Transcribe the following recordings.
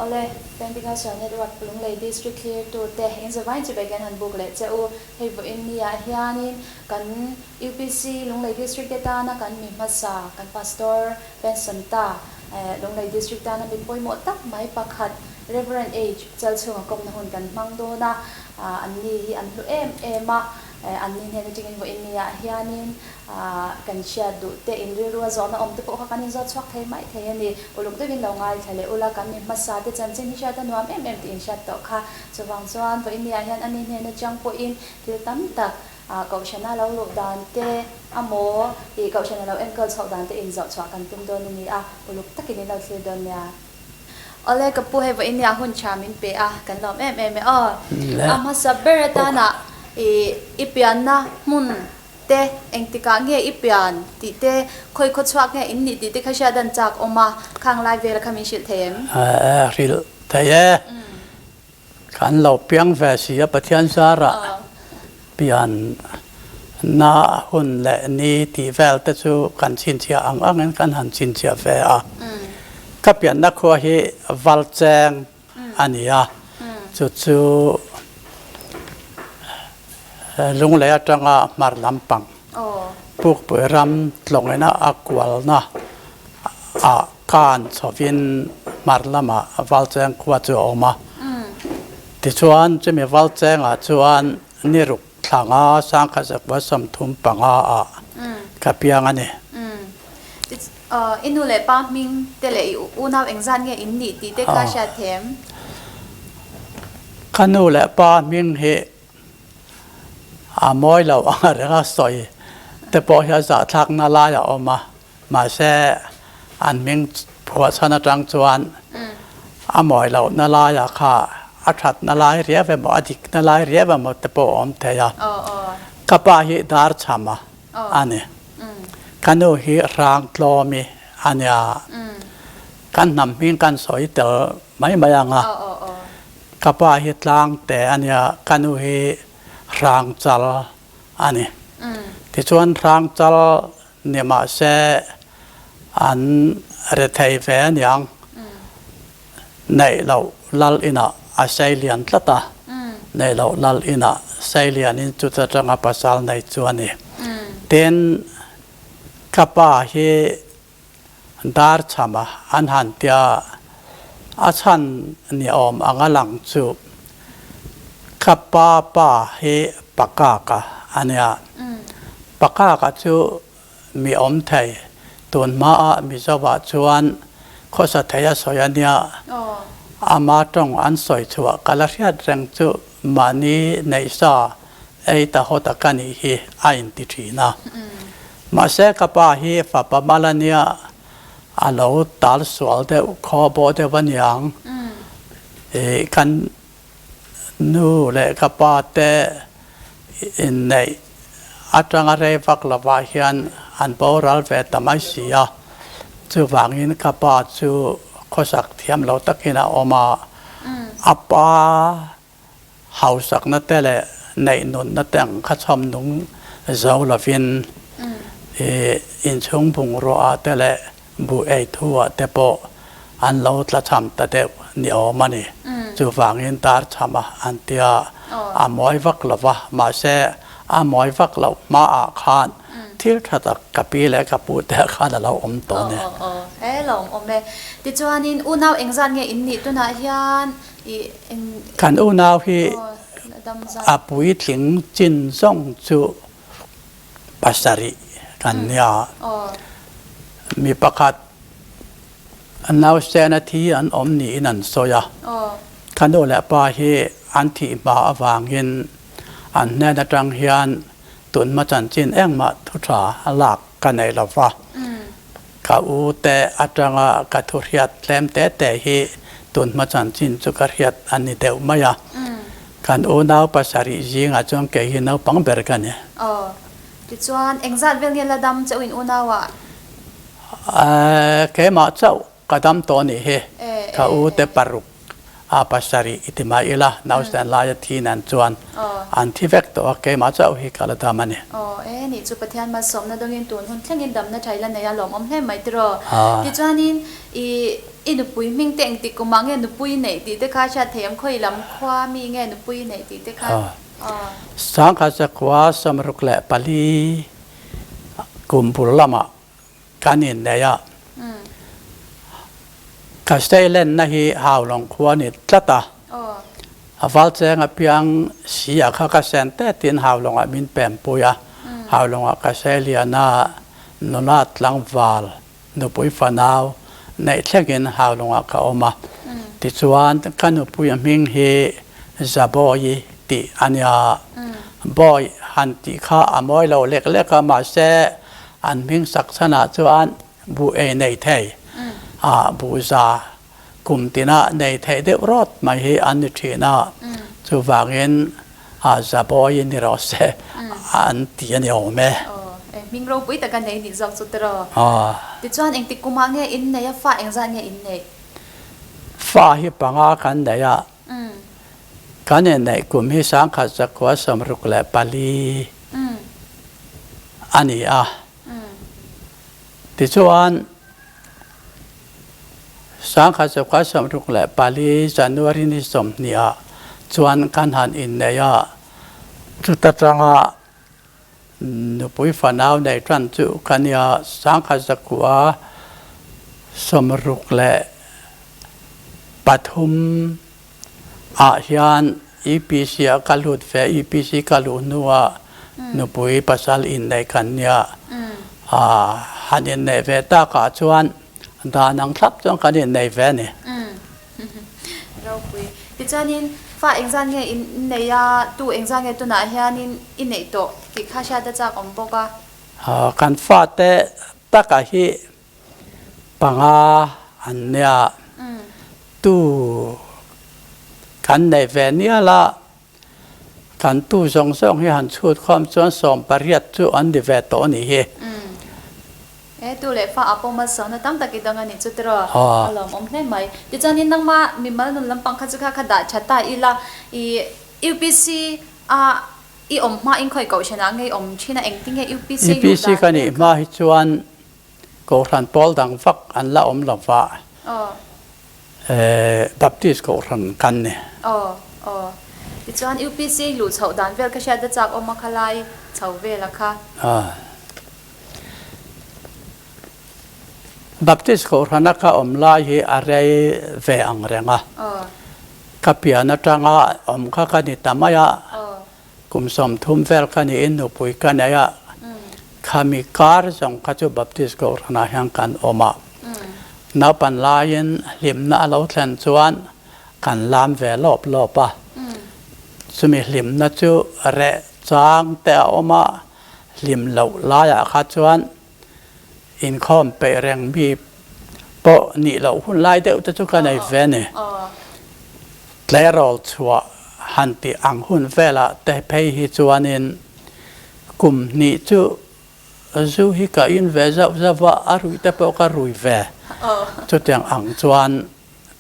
Awle, Pentecostal Network Lunglei District thlir tute in zavai chibai kan han buk leh che u. Hei vawiin niah hianin kan UPC Lunglei District te tana kan mi hmasa, kan Pastor pension ta, Lunglei District tana mi pawimawh tak mai pakhat Rev. H. Chalchhunga kawmna hun kan hmang dawn a, anni hi an hlu em em a, anni hnen atangin vawiin niah hianin kan hriat duh te in rilru a zawhna awm te pawh kha kan inzawt chhuak thei mai thei a ni. Uluk deuhin lo ngaithla leh ula, kan mi hmasa te chanchin hi hriat a nuam em em tih in hriat tawh kha. Chuvang chuan vawiin niah hian ani hnen atang pawhin thil tam tak Kohhrana lo luh dan te amaw ih Kohhrana lo enkawl chhoh dan te inzawh chhuah kan tum dawn a ni a, uluk takin in lo thlir dawn nia. Awle ka pu hei vawiin nia hun tha min pe a, kan lawm em em e aw. A hmasa ber atana ih i pianna hmun te engtikah nge i pian tih te, khawi khaw chhuak nge in nih tih te kha hriat a chak awm a, khang lai vela kha min hrilh thei em? Hrilh thei e. Kan lo piang ve si a, Pathian zarah pian na hun leh ni tih vel te chu kan chhinchhiah ang angin kan han chhinchhiah ve a. Ka pianna khua hi Valcheng a ni a, chu chu Lunglei atanga hmar lampang Pukpui ram tlawngina a kualna ah khan chhovin hmar lamah Valcheng khua chu a awm a. Tichuan chumi Valchengah chuan ni ruk thla nga sangkhat zakua 35 ah ka piang a ni. I nu leh pa hming te leh i unau engzat nge in nih tih te kha hriat them? Ka nu leh pa hming hi a mawi lo ang a reng a sawi te pawh hi a zahthlakna lai a awm a, mahse an hming phuah chhan atang chuan a mawi lohna laiah kha a thatna lai riau emaw a dikna lai riau emaw te pawh a awm thei a. Ka pa hi Darchhama a ni. Ka nu hi Hrangtlawmi a nia. Kan hnam hming kan sawi tel mai mai ang a. Ka pa hi Tlangte a nia, ka nu hi Hrangchal a ni. Tichuan Hrangchal ni mahse an rethei ve a niang. Neih loh lal inah a sei lian tlat a, neih loh lal inah sei lianin chuta tanga pasal nei chu a ni. Tin, ka pa hi Darchhama an han tia a chhan ni awm anga lang chu ka pa pa hi Pakaka a nia. Pakaka chu Mi awm thei, tun hmaah Mizoah chuan khawsa thei a sawi a nia. Ama tawng an sawi chhuah ka la hriat reng chu mahni neihsa ei ta haw ta ka nih hi a inti thin a. Mahse ka pa hi fapa mal a nia, a lo tal sual deuh khaw bawh deuh a niang. Ih kan Nu leh ka pa te inneih atanga rei vak lovah hian an boral ve ta mai si a, chuvangin ka pa chu khawsak thiam lo takin a awm a, a pa hausakna te leh neih nunna te ang kha chhawm nung zo lovin inchhung bungrua ah te leh Buh ei thu ah te pawh an lo tla cham ta deuh ni awm a ni. Chuvangin tar cham a an tia a mawi vak lo va, mahse a mawi vak loh hma ah khan thil tha tak ka pi leh ka pu te ah khan a lo awm tawh a ni. Aw aw he lo awm awm e. Tichuanin unau engzat nge in nih tunah hian i eng. Kan unau hi a puitling chin zawng chu pasarih kan nia. Mi pakhat nausena thi an awm niin an sawi a. Ka nu leh pa hi an thih hma avangin an hnen atang hian tunhma chanchin engmah thu tha lak ka nei lo va. Ka u te atanga ka thu hriat tlem te te hi tunhma chanchin chu ka hriat a ni deuh mai a. Kan unau pasarih zingah chuan kei hi naupang ber ka ni. Aw, tichuan engzat vel nge la dam chauh in unauah? Keimah chauh ka dam tawh nih hi. Ka u te paruk a pasarih i ti mai ila, nausen laia thi nan chuan an thi vek tawh a, keimah chauh hi ka la dam a ni. Aw, e nih chu Pathian malsawmna dawngin tun hun thlengin damna tha ila nei a lawmawm hle mai tiraw? Tichuanin i. i nupui hming te engtik kumah nge nupui neih tih te kha hriat thei ang khawi lam khua mi nge nupui neih tih te kha. Sangkha zakua 64 kum bul lamah kan innei a. Ka seilenna hi Haulawng khua ni tlat a. A val cheng apiang si ah kha ka sen te tin Haulawngah min pempui a. Haulawngah ka seilian a, nula tlangval nupui fanau neih thlengin Haulawngah ka awm a. Tichuan ka nupui a hming hi Zabawi tih a nia. Bawi han tih kha a mawi lo lek lek a, mahse An hming sak chhanah chuan buh ei nei thei, ah buh za kum tinah nei theih deuh rawt mai hi an ni thin a, chuvangin ah za bawi ni rawh se an ti a ni awm e. Aw, e hming ropui taka nei nih zawk chu tiraw? Aw. Tichuan engtik kumah nge in nei a, fa engzat nge in neih? Fa hi panga kan nei a, kan inneih kum hi 1964 a ni a. Tichuan, 1964 January ni 20 ah chuan kan han innei a, chuta tanga nupui fanau nei tan chu ka nia, 1963 ah hian UPC ah ka lut ve, UPC ka luh hnuah nupui pasal inneih kan nia, han inneih ve takah chuan dan ang thlap chuan kan innei ve a ni. Ropui. Tichuanin fa engzat nge in nei a, tu engzat nge tunah hianin i neih tawh tih kha hriat a chak awm bawk a. Kan fate takah hi Panga an nia. Tu kan neih ve nial a, kan tu zawng zawng hi han chhut khawm chuan 18 chu an ni ve tawh a nih hi. E tu leh fa a pawh malsawmna tam tak i dang a nih chu tiraw? A lawmawm hle mai. Tichuanin nangmah mimal nun lampang kha chu kha kha dah tha ta ila i UPC a i awm hma in khawi kohhranah nge i awm thin a engtin nge UPC luh dan UPC ka nih hma hi chuan Kohhran pawl dang vak an la awm lo va, Baptist Kohhran kan ni. Aw, aw. Tichuan UPC luh chhoh dan vel ka hriat a chak awm a kha lai chho vel a kha. Baptist Kohhran a ka awm lai hi a rei ve ang reng a. Ka pian atanga awm kha ka ni ta mai a. Kum 30 vel ka niin nupui ka nei a, khami kar zawng kha chu Baptist Kohhranah hian kan awm a. Naupan laiin hlimna a lo thlen chuan kan lam ve lawp lawp a. Chumi hlimna chu reh chang te a awm a, hlim loh laiah kha chuan inkhawm peih reng mi pawh nih loh hun lai deuh te chu ka nei ve ni. Tleirawl chhuah han tih ang hun velah te phei hi chuanin kum hnih chu zu hi ka in ve zauh zauh a, a ruih te pawh ka rui ve. Chutiang ang chuan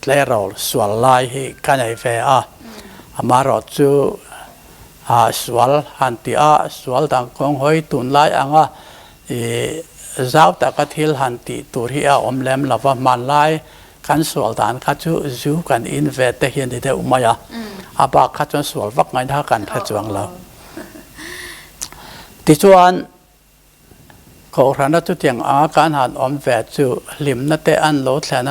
Tleirawl sual lai hi ka nei ve a, amaherawh chu sual han tih a, sual dang kawng hawi tunlai anga i zau taka thil han tih tur hi a awm lem lo va, hmanlai kan sual dan kha chu zu kan in ve te hi a ni deuh mai a, a bak kha chuan sual vak ngaihna kan hre chuang lo. Tichuan. Kohhrana chutiang anga kan han awm ve chu hlimna te an lo thlen a,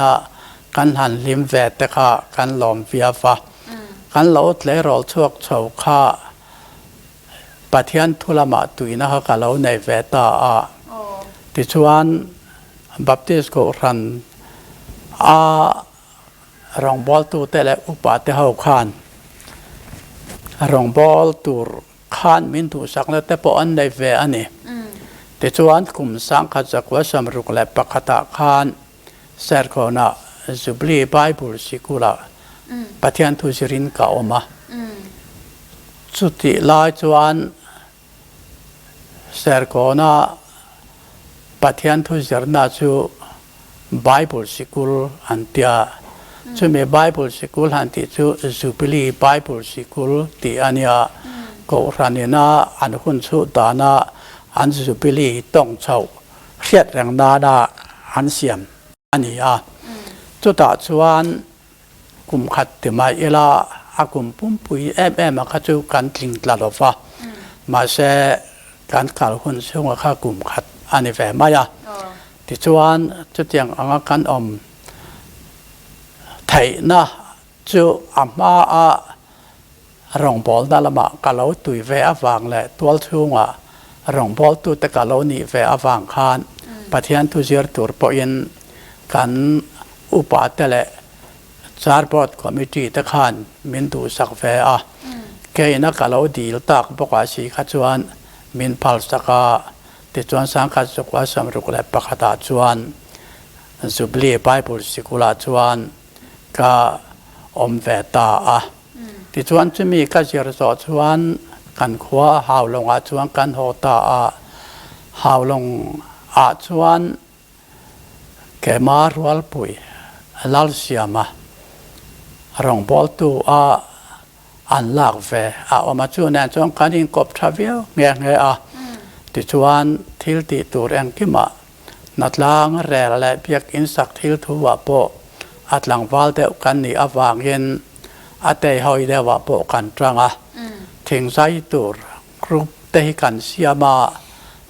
kan han hlim ve te kha kan lawm viau va. Kan lo tleirawl chhuak chho kha Pathian thu lamah tuina kha ka lo nei ve ta a. Tichuan Baptist Kohhran a rawngbawltute leh upate ho khan rawngbâwl tur Khan min duhsakna te pawh an nei ve a ni. Tichuan, kum 1961 ah khan Serkawnah Jubilee Bible Sikulah Pathian thu zirin ka awm a. Chutih lai chuan Serkawna Pathian thu zirna chu Bible Sikul an ti a. Chumi Bible Sikul han tih chu Jubilee Bible Sikul tih a nia. Kohhran ina an hun chhuh dana an Jubilee tawng chhoh hriat reng nana an siam a ni a. Chutah chuan kum khat ti mai ila a kum pumpui em em a kha chu kan tling tla lo va, mahse kan kal hun chhunga kha kum khat a ni ve mai a. Tichuan chutiang anga kan awm theihna chu a hmaa rawngbawlna lamah ka lo tui ve avang leh tual chhunga rawngbawltute ka lo nih ve avang khan Pathian thu zir tur pawhin kan upate leh Charboard Committee te khan min duhsak ve a, keina ka lo dil tak bawkah si kha chuan min phalsak a, tichuan sangkhat zukua 61 ah chuan Jubilee Bible Sikulah chuan ka awm ve ta a. Tichuan chumi ka zir zawh chuan kan khua Haulawngah chuan kan haw ta a. Haulawng ah chuan Kema Rualpui Lalsiama rawngbawltu a an lak ve a awm a, chu nen chuan kan inkawp tha viau nghe nghe a. Tichuan thil tih tur engkimah Hnatlang rel leh biakinn sak thil thu ah pawh a tlangval deuh kan nih avangin a teihawi deuh ah pawh kan tang a, thingzai tur group te hi kan siam a,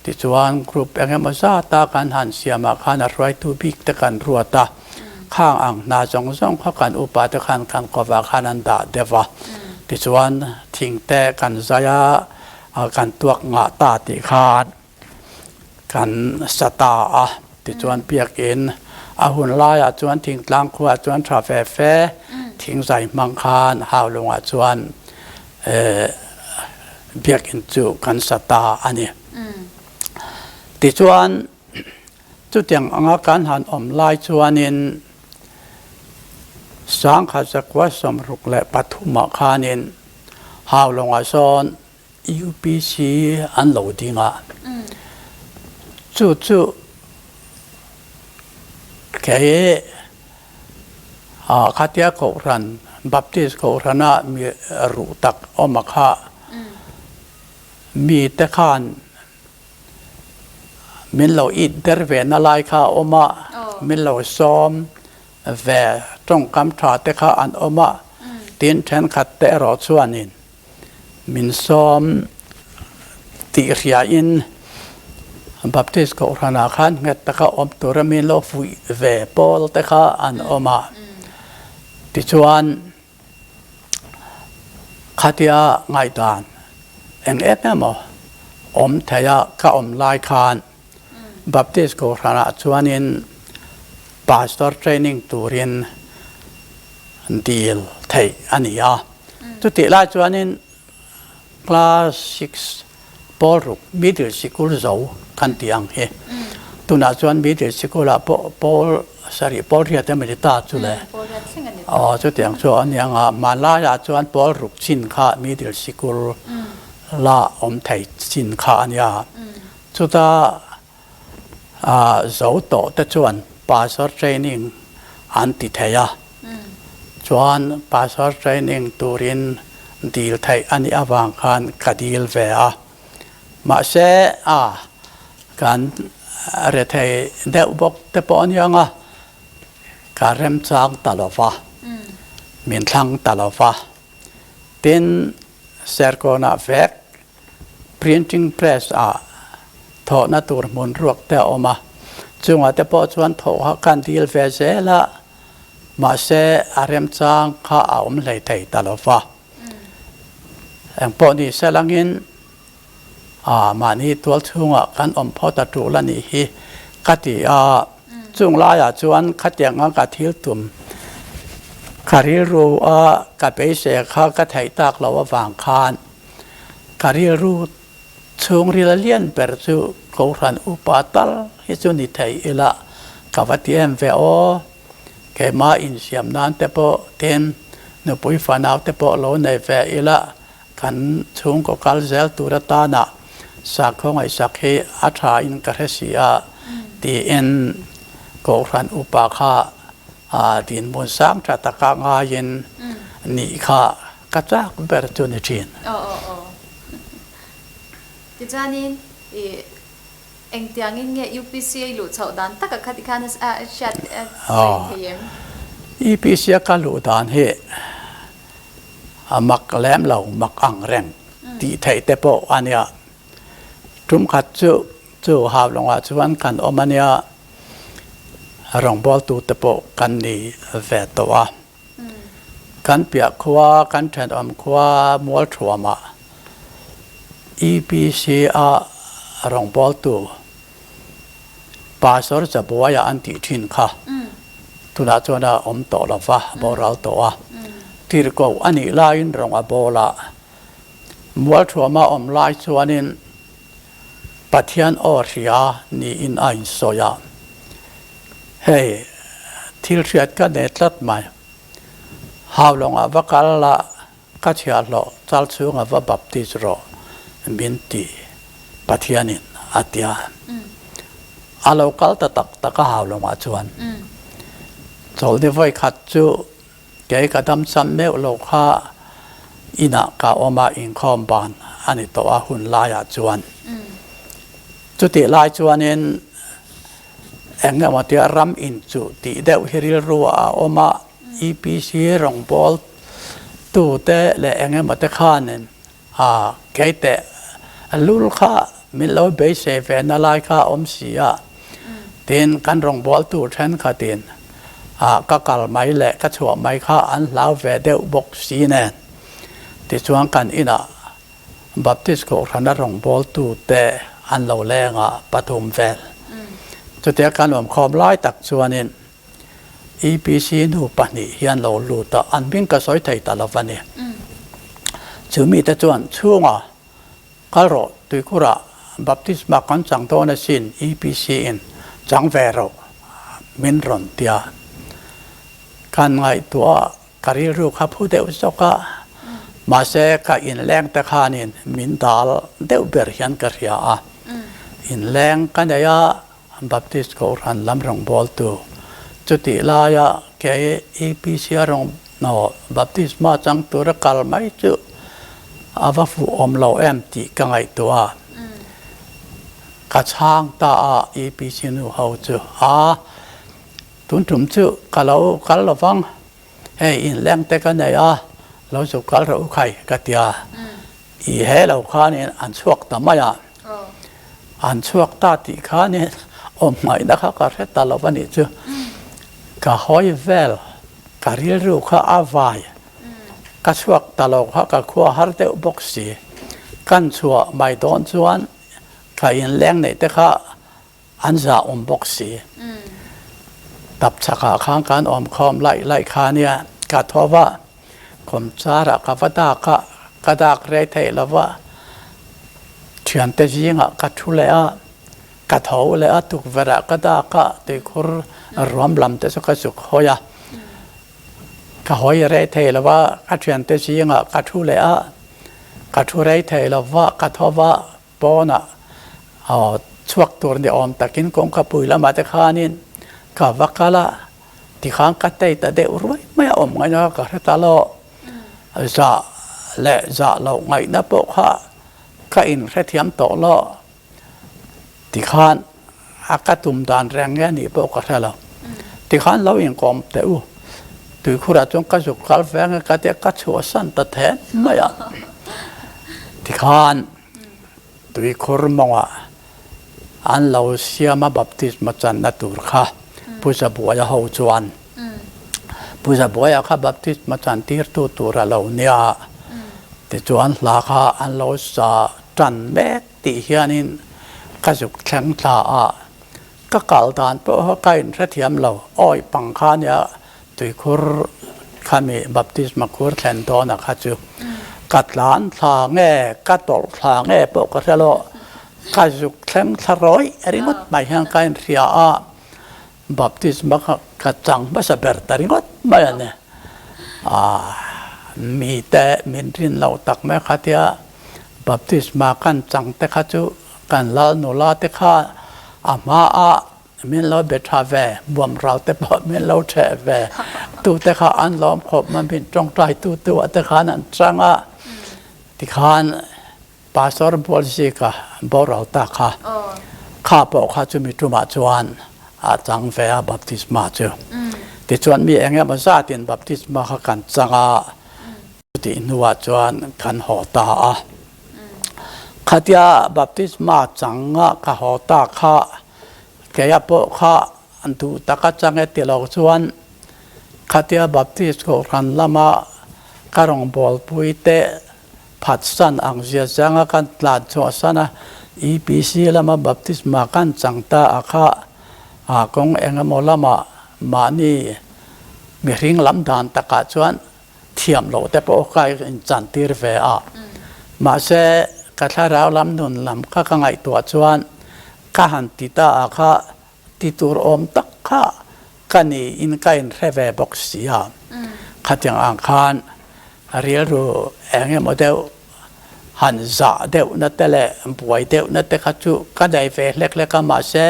tichuan group eng emaw zat a kan han siam ah khan a hruaitu bik te kan ruat a, khang ang hna zawng zawng kha kan upa te khan kan kawvah khan an dah deuh a, tichuan thing te kan zai a, kan tuak ngah ta tih khan. Kan sa ta a, tichuan biakinn a hun laiah chuan thingtlang khuaah chuan tha fe fe thingzai hmang khan Haulungah chuan biakinn chu kan sa ta a ni. Tichuan chutiang anga kan han awm lai chuanin sangkhat zakua 63 ah khanin Haulungah sawn UPC an lo ding a, chu chu kei khatia Kohhran, Baptist Kohhrana mi ruh tak awm a kha mi te khan min lo it der ve na lai kha a awm a, min lo sawm ve tawngkam tha te kha an awm a, tin thenkhat te erawh chuanin Min sawm tih hriain Baptist Kohhranah khan nghet taka awm tura min lo fuih ve pawl te kha an awm a. Tichuan, khatia ngaihdan eng em emaw awm theia ka awm lai khan Baptist Kohhranah chuanin Pastor training turin dil theih a ni a. Chutih lai chuanin class six pawl ruk middle sikul zo kan tih ang hi. Tunah chuan middle sikulah pawh pawl sarih pawl riat emaw ni ta chu le. Aw chutiang chu a ni ang a, hmanlaiah chuan pawl ruk chin kha middle sikul la awm thei chin kha a nia. Chuta zo tawh te chuan Pastor training an ti thei a, chuan Pastor training turin dil theih a nih avang khan ka dil ve a. Mahse a kan rethei deuh bawk te pawh a niang a, ka remchang ta lo va, min thlang ta lo va. Tin, Serkawnah vek Printing press ah thawhna tur hmun ruak te a awm a, chungah te pawh chuan thawh kha kan dil ve zel a, mahse a remchang kha a awm hlei thei ta lo va. Engpawh ni selangin ah mahni tual chhungah kan awm phawt a tul a nih hi ka ti a, chung laiah chuan khatiang anga ka thil tum ka rilru a ka beisei kha ka theih tak loh avang khan Ka rilru chhungril a lian ber chu Kohhran upa tal hi chu ni thei ila ka va ti em ve aw. Keimah insiam nan te pawh tin nupui fanau te pawh lo nei ve ila kan chhungkaw kal zel tur atana sakhaw ngaihsak hi a tha in ka hre si a tiin Kohhran upa kha dinhmun sang tha taka ngaiin nih kha Ka chak ber chu ni thin. Aw aw aw. Tichuanin i engtiangin nge UPC a i luh chhoh dan taka kha tikhan a hriat a sawi thei em? EPC a ka luh dan hi a mak lem lo, mak ang reng tih theih te pawh a nia. Tum khat chu chu Haulawngah chuan kan awm a nia, rawngbawltu te pawh kan ni ve tawh a. Kan piah khua, kan thenawm khua Mualthuamah EPC a rawngbawltu Pastor Zabuaia an tih thin kha tunah chuan a awm tawh lo va, a boral tawh a. Tirhkoh a nih laiin rawng a bawl a, Mualthuama awm lai chuanin Pathian aw hria niin a insawi a. Hei, thil hriat ka nei tlat mai. Haulawngah va kal la, ka chhiahhlawh chal chhunga va baptis rawh min ti Pathianin a ti a. A lo kal ta tak tak a Haulawngah chuan. Chawlhni vawikhat chu Kei ka dam cham meuh lo kha inah ka awm a, inkhawm ban a ni tawh a hun laiah chuan. Chutih lai chuanin eng emaw tia ram inchuh tih deuh hi rilru a awm a, EPC rawngbâwl tute leh eng emaw te khanin a kei teh lul kha min lo beisei ve na lai kha a awm si a, tin kan rawngbawltu thenkhatin ah ka kal mai leh ka chhuah mai kha an hlau ve deuh bawk si nen tichuan kan inah Baptist Kohhrana rawngbawltu te an lo leng a pathum vel chutia kan awmkhawm lai tak chuanin EPC nu pahnih hian lo lut a, an hming ka sawi thei ta lo va ni. Chu mite chuan chhunga kal rawh tuikhurah baptisma kan chang dawn asin EPC in chang ve rawh min rawn tia. Kan ngaihtuah ka rilru kha phu deuh zawk a, mahse ka inleng te khanin min dal deuh ber hian ka hria a. Inleng ka nei a, Baptist Kohhran lam rawngbawltu chutih laia kei APC a rawn hnawh baptisma chang tura kal mai chu a va fuh awm lo em tih ka ngaihtuah a. Ka chhang ta a APC nu ho chu a, tun tum chu ka lo kal lo vang, hei inleng te ka nei a, lo zuk kal rawh u khai ka ti a. I he lo khanin an chhuak ta mai a, an chhuak ta tih khanin awm ngaihna kha ka hre ta lo a nih chu. Ka hawi vel, ka rilru kha a vai, ka chhuak ta lo kha ka khua har deuh bawk si. Kan chhuah mai dawn chuan ka inleng neih te kha An zah awm bawk si. Tap chakah khan kan awm khawm laih laih kha nia, ka tho va, kawmcharah ka va dak a, ka dak rei theih lo va, thiante zingah ka thu leh a, ka tho leh a, tukverhah ka dak a, tuikhur ruam lam te chu ka zuk hawi a, ka hawi rei thei lo va, ka thiante zingah ka thu leh a, ka thu rei thei lo va, ka tho va, Pawnah chhuak tur ni awm takin kawngka pui lamah te khanin ka va kal a, tikhan ka tei ta deuh ruai mai a awm ngaihna ka hre ta lo. Zah leh zah loh ngaihna pawh kha ka inhrethiam tawh lo. Tikhan a ka tum dan reng nge nih pawh ka hre lo. Tikhan lo inkawm teh u, tuikhurah chuan ka zuk kal ve ang e ka tia ka chhuahsan ta then mai a. Tikhan Tuikhur mawngah an lo siam a baptisma channa tur kha Pu Zabuaia ho chuan Pu Zabuaia kha baptisma chan tirtu tur a lo nia tichuan hla kha an lo sa tan mek tih hianin ka zuk thleng thla a ka kal dan pawh kha ka inhrethiam lo awi pang kha nia Tuikhur khami baptisma khur thlen dawnah kha chu ka tlan thla nge ka tawlh thla nge pawh ka hre lo, ka zuk thleng thla rawih ringawt mai hian ka inhria a, baptisma kha ka chang hmasa ber ta ringawt mai a ni. Aah mite min rin loh tak mai kha tia baptisma kan chang te kha chu kan lal nula te kha a hmaah Min lo be tha ve, buam ral te pawh min lo theh ve. Tu te kha an lawm khawp mai, min tawngtai tu tu ah te khan an chang a. Tikhan Pastor Bualzika boral ta kha, kha pawh kha chumi tumah chuan a chang ve a baptisma chu. Tichuan mi eng emaw zatin baptisma kha kan chang a, chutih hnuah chuan kan haw ta a. Khatia baptisma changa ka haw ta kha keia pawh kha duh taka chang e ti lo chuan khatia Baptist Kohhran lama ka rawngbawlpui te phatsan ang zia changa kan tlan chhuahsan a, EPC lama baptisma kan chang ta a kha a kawng engemaw lama mahni mihring lam dan takah chuan thiam loh te pawh ka inchantir ve a. Mahse, ka thlarau lam nun lam kha ka ngaihtuah chuan ka han ti ta a kha ti tur awm tak kha ka niin ka inhre ve bawk si a. Khatiang ang khan rilru eng emaw deuh han zah deuhna te leh buai deuhna te kha chu ka nei ve hlek hlek a, mahse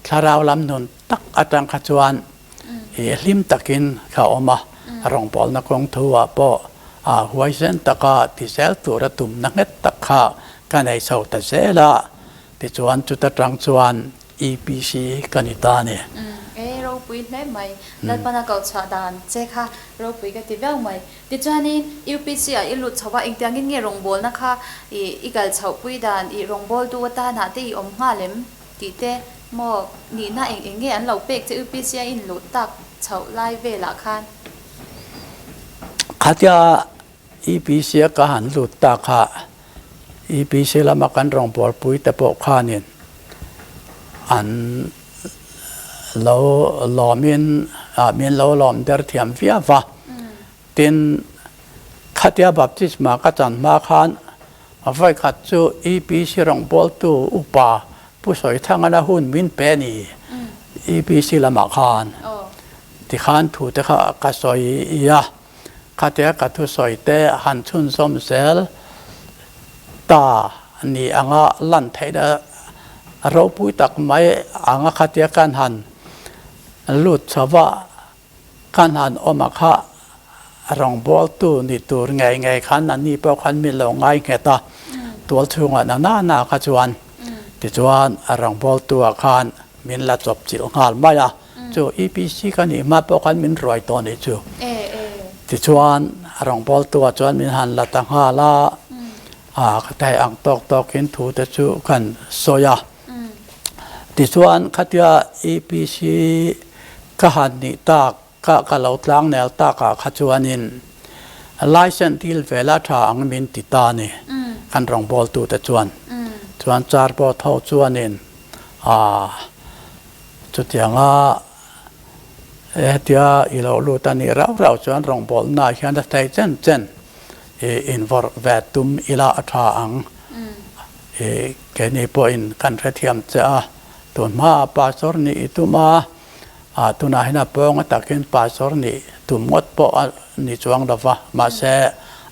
thlarau lam nun tak atang kha chuan i hlim takin ka awm a, rawngbawlna kawng thu ah pawh a huaisen taka ti zel tura tumna nghet tak kha ka nei chho ta zel a. Tichuan chuta tang chuan EPC ka ni ta a ni. E ropui hle mai. Lalpana koh chhuah dan che kha ropui ka ti viau mai. Tichuanin UPC ah i lut chho a, engtiangin nge rawngbawlna kha i kal chhoh pui dan, i rawngbawltu atanah te i awm nghal em tih te maw nihna eng eng nge an lo pek che UPC a in luh tak chhoh lai velah khan? Khatia EPC a ka han lut ta kha EPC lama kan rawngbawlpui te pawh khanin an lo lawmin min lo lawm der thiam viau va. Tin, khatia baptisma ka chan hma khan vawikhat chu EPC rawngbawltu upa Pu Sawithangana hun min pe a ni EPC lamah khan. Tikhan thu te kha ka sawi a. Khatia ka thusawi te han chhunzawm zel ta ni anga lan theihna ropui tak mai anga khatia kan han lut chho va, kan han awm a kha rawngbawltu ni tur ngei ngei khan an ni pawh khan min lo ngai nghet a, tual chhungah na na na kha chuan tichuan rawngbawltu ah khan min la chawp chilh nghal mai a. Chu EPC ka nih hma pawh khan min ruai tawh nih chu. Tichuan rawngbawltu ah chuan min han la ta nghal a, a ka theih ang tawk tawkin thu te chu kan sawi a. Tichuan khatia EPC ka han nih tak ka ka lo tlang nel tak ah kha chuanin license dil vela tha ang min ti ta a ni kan rawngbawltu te chuan. Chuan car pawh tho chuanin a Chutianga hetia i lo lut a nih rauh rauh chuan rawngbawlhnaah hian a thei chen chen i invawrh ve tum ila a tha ang. I keini pawhin kan hrethiam che a, tun hmaah pastor nih i tum a, tunah hian a pawnga takin pastor nih tum ngawt pawh a ni chuang lo va, mahse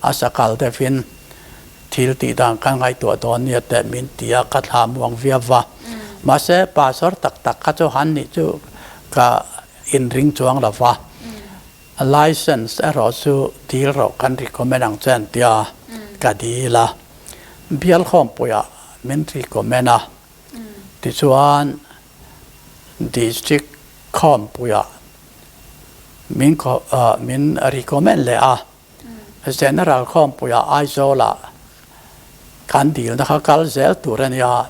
a sakal deuhin Thil tih dan kan ngaihtuah dawn nia teh min ti a, ka thla muang viau va. Mahse, pastor tak tak kha chu han nih chu ka inring chuang lo va. License erawh chu dil rawh kan recommend ang che an ti a, ka dil a. Bial khawmpuiah min recommend a, tichuan district khawmpuiah min min recommend leh a. General Khawmpuia Aizawlah kan dilna kha kal zel tur a nia,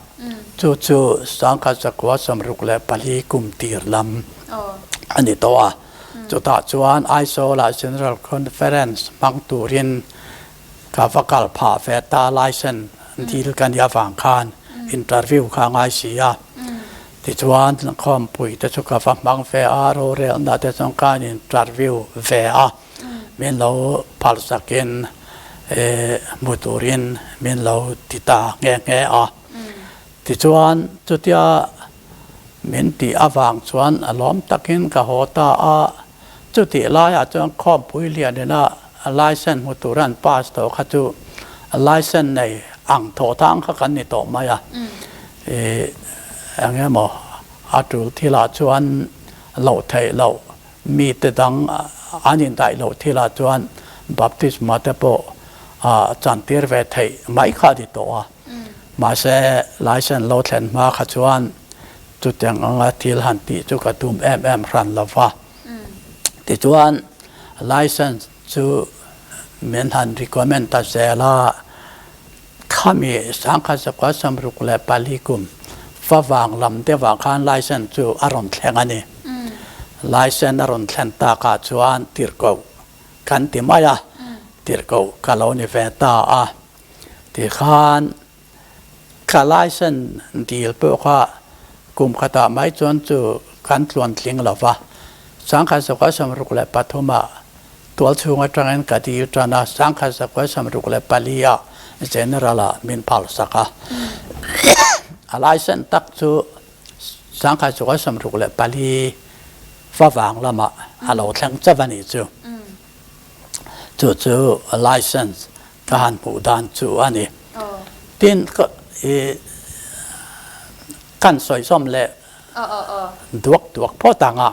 chu chu Sangkhat Zakua 64 kum tir lam a ni tawh a. Chutah chuan Aizawlah General Conference hmang turin ka va kal phah ve ta, license dil ka nih avang khan interview kha a ngai si a. Tichuan Khawmpui te chu ka va hmang ve a, rorelna te chuan ka interview ve a. Min lo phalsakin hmu turin min lo ti ta nghe nghe a. Tichuan chutia min tih avang chuan a lawm takin ka haw ta a. Chutih laiah chuan khawmpui lian ina license hmu tur an pass tawh kha chu license nei ang thawh thang kha kan ni tawh mai a. Eng emaw a tul thilah chuan loh theih loh Mite dang an indaih loh thilah chuan baptisma te pawh chantir ve theih mai kha a ni tawh a. Mahse, license lo thlen hma kha chuan chutiang anga thil han tih chu ka tum em em hran lo va. Tichuan license chu min han recommend ta zel a, khami 1964 kum favang lam deuhah khan license chu a rawn thleng a ni. License a rawn thlen takah chuan tirhkoh kan ti mai a, tirhkoh ka lo ni ve ta a. Tikhan Ka license dil pawh kha kum khatah mai chuan chu kan tluan tling lo va, 1963 ah tual chhung atangin ka dil tan a, 1964 ah General ah min phal sak a. A license tak chu 1964 favang lamah a lo thleng chauh a nih chu. Chu chu license Ka han hmuh dan chu a ni. Tin, kan sawi zawm leh duak duak phawt ang a.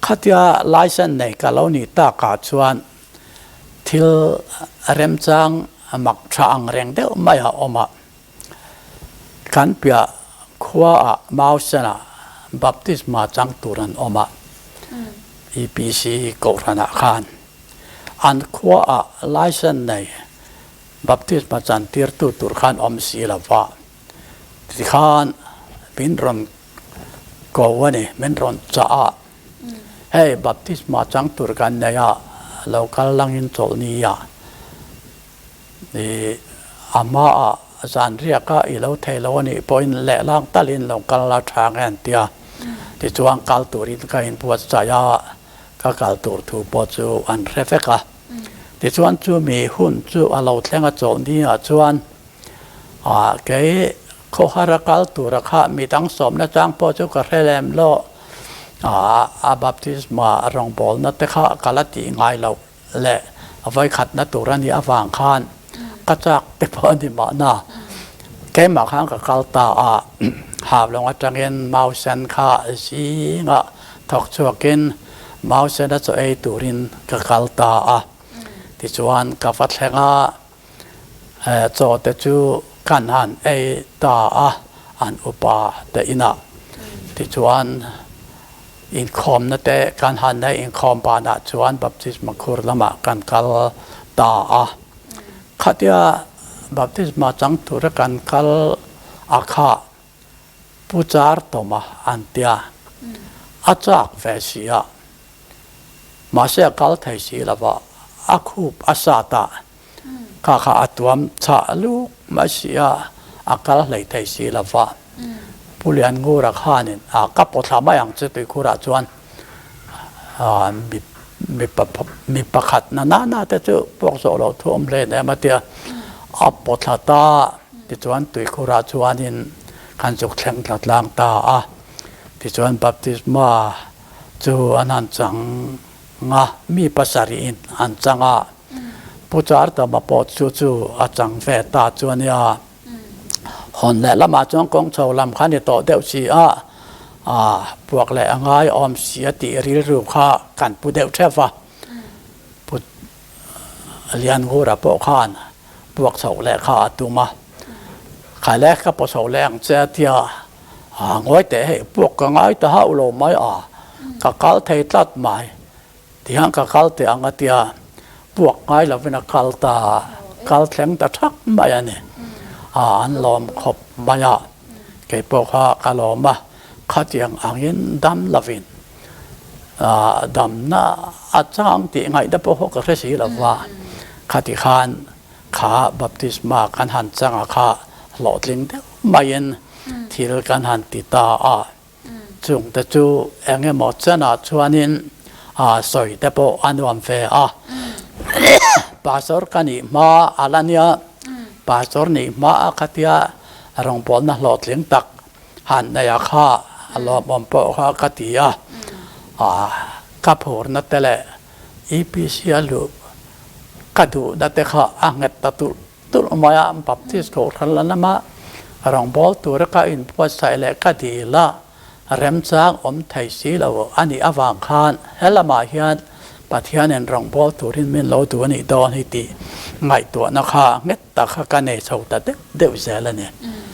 Khatia license nei ka lo nih takah chuan thil remchang mak tha ang reng deuh mai a awm a. Kan piah khuaah Mausenah baptisma chang tur an awm a, EPC kohhranah khan. An khuaah license nei baptisma chantirtu tur khan awm si lo va, tikhan min rawn ko a ni, min rawn chah a, hei baptisma chang tur kan nei a, lo kal langin chawlh ni a, i a hmaah zan riaka i lo thei lo a nih pawhin lehlang talin lo kal la tha nge an ti a, tichuan kal turin ka inbuatsaih a. Ka kal tur thu pawh chu an hre vek a. Tichuan chumi hun chu a lo thleng a chawlh ni ah chuan kei khawhar a kal tura kha midang sawmna chang pawh chu ka hre lem lo. A baptisma rawngbawlna te kha ka la tih ngai loh leh vawikhatna tur a nih avang khan ka chak te pawh a ni mahna. Keimah khan ka kal ta a, Havlawng atangin Mausen kha zingah thawk chhuakin Mausen a chaw ei turin ka kal ta a. Tichuan ka va thleng a, chaw te chu kan han ei ta a an upa te inah. Tichuan Inkhawmna te kan han neih inkhawm banah chuan baptisma khur lamah kan kal ta a. Khatia baptisma chang tura kan kal a kha Pu Char Tawma an tia. A chak ve si a. Mahse a kal thei si lova a khup a sat a. Kha kha a tuam chhah luk mai si a, a kal hlei thei si lo va. Pu Lianngura khanin a ka pawthla mai ang che tuikhurah chuan mi pakhat na na na te chu puak zawh loh thu awm hlen em a tia, a pawthla ta tichuan tuikhurah chuanin kan zuk thleng thla tlang ta a, tichuan baptisma chu an han chang nga mi pasarih in an chang a. Pu Chartama pawh chu chu a chang ve ta chu a nia. Hawn leh lamah chuan kawng chho lam kha ni tawh deuh si a, puak leh a ngai awm si a tih rilru kha kan pu deuh theuh va. Pu Lianngura pawh khan puak chho leh kha a tum a, Khai le ka paw chho leh ang che a tia, ngawi teh hei puak ka ngai ta hauh lo mai a, ka kal thei tlat mai. Tihian ka kal teh ang a tia, puak ngai lovin a kal ta, kal thleng ta thak mai a ni. A, an lawm khawp mai a, kei pawh kha ka lawm a, khatiang angin dam lovin damna a chang tih ngaihna pawh kha ka hre si lo va, khati khan kha baptisma kan han chang a kha hlawhtling deuh maiin thil kan han ti ta a. Chung te chu eng emaw chenah chuanin sawi te pawh a nuam ve a. Pastor ka nih hma a la nia, pastor nih hma a khatia rawngbawlna hlawhtling tak han nei a kha a lawmawm pawh kha ka ti a. Ka phurna te leh EPC a luh ka duhna te kha a nghet ta tulh tulh mai a, Baptist Kohhran la lama rawngbâwl tura ka inbuatsaih leh ka dil a, remchang awm thei si lo a nih avang khan he lamah hian Pathianin rawngbâwl turin min lo duh a nih dawn hi tih ngaihtuahna kha nghet tak kha ka nei chho ta deuh deuh zel a ni.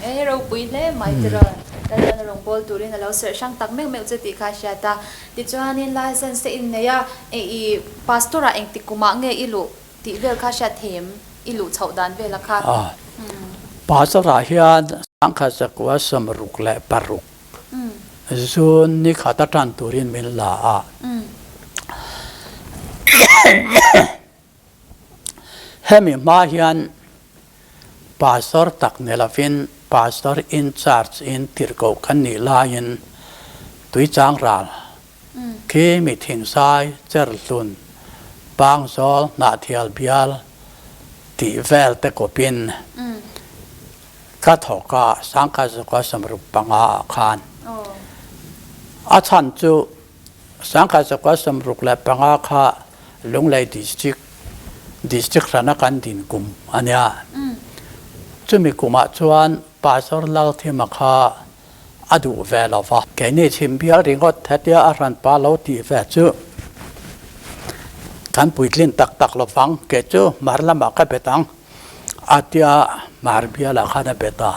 E ropui hle mai tiraw. Lalpan a rawn bawl turin a lo serh hrang tak meuh meuh che tih kha a hriat a. Tichuanin license te innei a, i pastor ah engtik kumah nge i luh tih vel kha hriat thei em? I luh chhoh dan vela kha. Pastor ah hian sangkhat zakua 66 June ni khat a tan turin min la a. Hemi hma hian Pastor tak ni lovin Pastor in charge in tirhkoh kan nih laiin Tuichang ral khi mi thingsai, cherhlun, pangzawl, hnahthial bial tih vel te kawpin ka thawk a, sangkhat zakua 65 ah khan a chhan chu Sangkhat zakua 65 kha Lunglei District, District hrana kan din kum a nia. Chumi kumah chuan Pastor Lalthima kha a duh ve lo va. Keini chhim bial ringawt hetia a hranpa lo tih ve chu kan puitlin tak tak lo vang, kei chu hmar lamah ka bet ang a tia hmar bialah khan a bet a.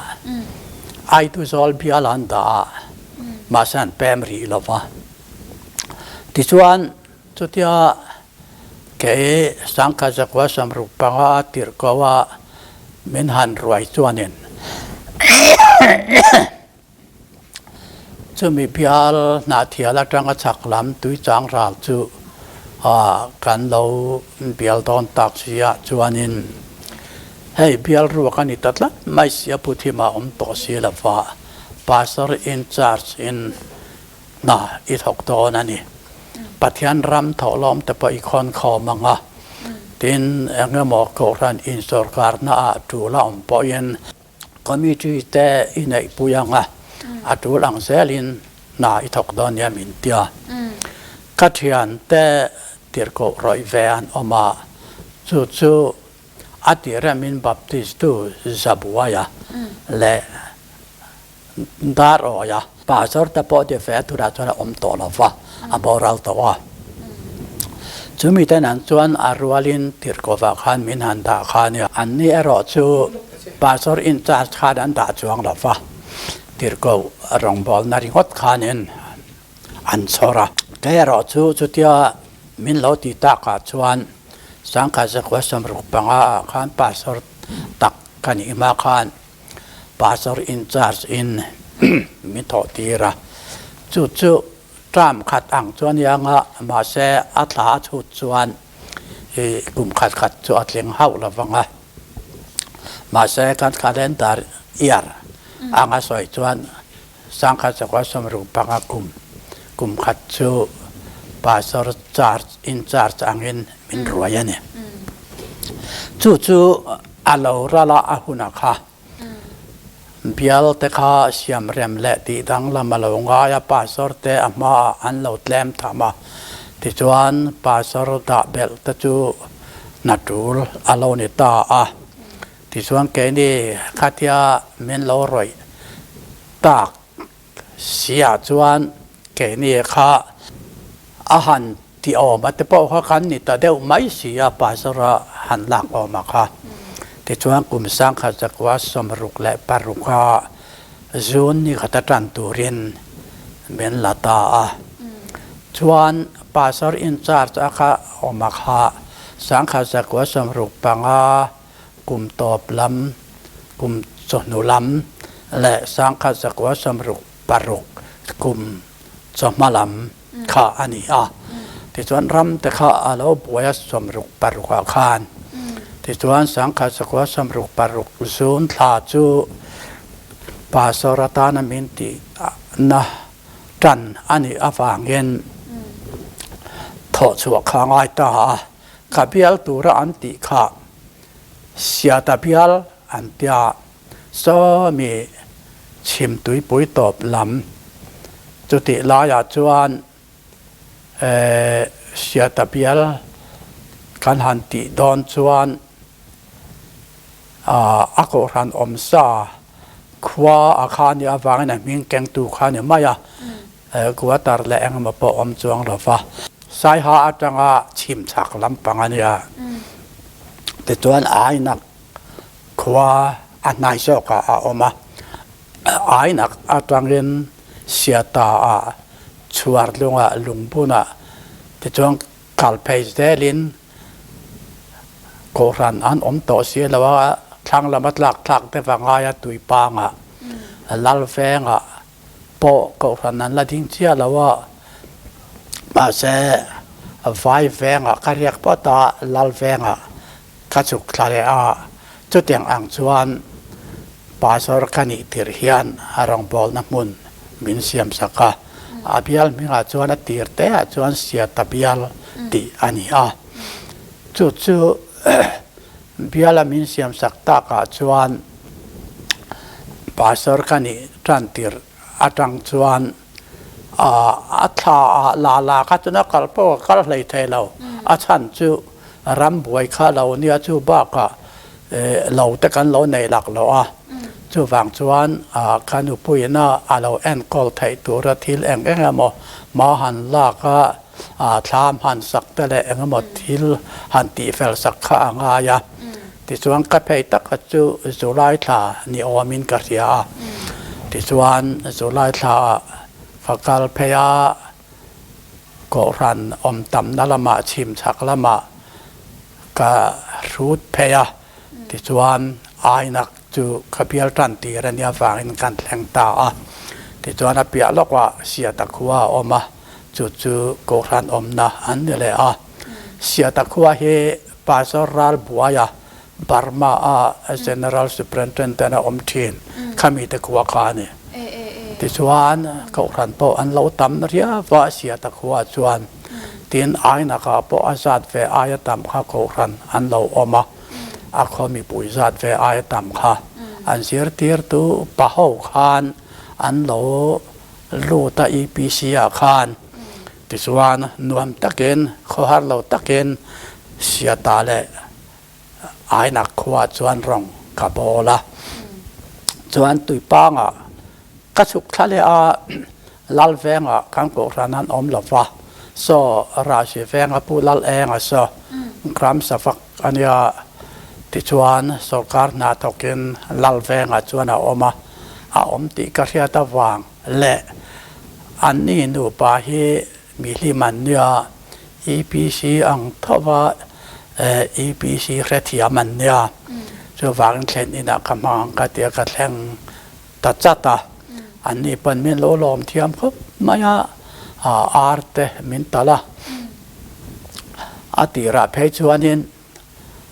Aiduzawl bial an dah a, mahse an pem rih lo va. Tichuan chutia kei sangkhat zakua 65 a tirh ko a min han ruai chuanin chumi bial hnahthial atanga chhak lam tuichang ral chu kan lo bial dawn tak si ah chuanin hei bial ruak a ni ta tlat mai si a Puthima awm tawh si lova Pastor in charge in hna i thawk dawn a ni. Pathian ram thawhlawm te pawh i khawn khawm ang a, tin engemaw Kohhran insawrkarna ah tul a awm pawhin Committee te i neihpui ang a, a tul ang zelin hna i thawk dawn nia min tia. Ka thiante tirhkoh rawih ve an awm a, chu chu a tirem in Baptist tu Zabuaia leh Dar awi a, pastor te pawh ti fe turah chuan a awm tawh lo va, a boral tawh a. Chumi te nan chuan a rualin tirhkovah khan min han dah kha a nia. Anni erawh chu pastor in charge khan an dah chuang lo va, tirhkoh rawngbawlna ringawt khanin an chhawr a. Kei erawh chu chutia min lo ti takah chuan sangkhat zakua 65 ah khan pastor tak ka nih hma khan Pastor in charge in min thawh tir a, chu chu term khat ang chu a nia nga, mahse a thla a chhut chuan i kum khat khat chu a tling hauh lo vang a, mahse kan calendar year anga sawi chuan sangkhat zakua 65 kum kum khat chu pastor charge in charge angin min ruai a ni. Chu chu a lo ral a, a hunah kha bial te kha siam rem leh tih danglam a lo ngai a, pastor te a hmaah an lo tlem tham a, tichuan pastor dah belh te chu hna tul a lo ni ta a, tichuan keini khatia min lo rawih tak Sia chuan keini kha a han ti awm a te pawh kha kan ni ta deuh mai si a, pastor a han lak awm a kha. Tichuan kum sangkhat zakua 66 a June ni khat a tan turin min la ta a. Chuan pastor in charge a kha awm a kha sangkhat zakua 65 kum tawp lam, kum chawhnu lam leh sangkhat zakua 66 kum chawhma lam kha a ni a. Tichuan ram te kha a lo buai a 66 ah khan. Tichuan sangkhat zakua 66 June thla chu Pastor atana min tihna tan a nih avangin thawhchhuah kha a ngai ta a. Ka bial tura an tih kha Siata bial an tia sawmi chhim tuipui tawp lam chutih laiah chuan Siata bial kan han tih dawn chuan a kohhran awmsa khua a kha nih avangin a hming kengtu kha a ni mai a. Quarter leh engemaw pawh awm chuang lo va, Saiha atanga chhim chhak lampang a nia. Tichuan Ainak khua a hnai zawkah a awm a. Ainak atangin Siata ah Chhuartlung ah Lungbun ah tichuan kal phei zelin Kohhran an awm tawh si lo a, thlang lama tlak thlak deuh a ngai a Tuipang ah Lalveng ah pawh Kohhran an la ding chiah lo a, mahse Vai veng ah ka riak phawt a, Lalveng ah ka chhuk thla leh a, chutiang ang chuan Pastor ka nih tirh hian a rawngbawlna hmun min siam sak a, a bial hmingah chuan a tir te ah chuan Siata bial tih a ni a, chu chu biala min siam sak takah chuan Pastor ka nih tan tirh atang chuan a thla ah la la kha chuan a kal pawh a kal hlei thei lo, a chhan chu ram buai kha lo nia chu bakah lo te kan lo nei lak lo a, chuvang chuan ka nupuiin a lo enkawl theih tura thil eng eng emaw hma han lak a, thlam han sak te leh eng emaw thil han tihfel sak kha a ngai a. Tichuan ka phei taka chu July thla ni awmin ka hria a, tichuan July thla ah ka kal phei a, Kohhran awm tamna lamah chhim chhak lamah ka hrut phei a, tichuan ainak chu ka bial tan tir a nia vangin kan thleng ta a, tichuan a piah lawkah Siata khua a awm a, chu chu Kohhran awmna an ni leh a. Siata khua hi Pastor ral buai a, Burma a General Superintendent a awm thin khami te khua kha a ni. Tichuan Kohhran pawh an lo tam riau a Siata khua chuan tin Ainakah pawh a zat ve aia tam kha Kohhran an lo awm a, a khaw mipui zat ve aia tam kha an zirtirtu pa ho khan an lo lut a EPC ah khan. Tichuan nuam takin, khawhar lo takin Siata leh Ainak khua chuan rawng ka bawl a. Chuan Tuipangah ka chhuk thla leh a, Lalvengah kan kohhran an awm lo va, saw Rasi venga Pu Lalenga saw Gram Savak a nia. Tichuan sorkar hna thawkin Lalvenga chuan a awm a, a awm tih ka hriat avang leh anni nupa hi mi hlim an nia, EPC ang thova EPC hrethiam an nia, chuvangin thlen inah ka hmang ang ka tia ka thleng ta chat a, anni pawn min lo lawm thiam khawp mai a, ar te min talh a, a tirah phei chuanin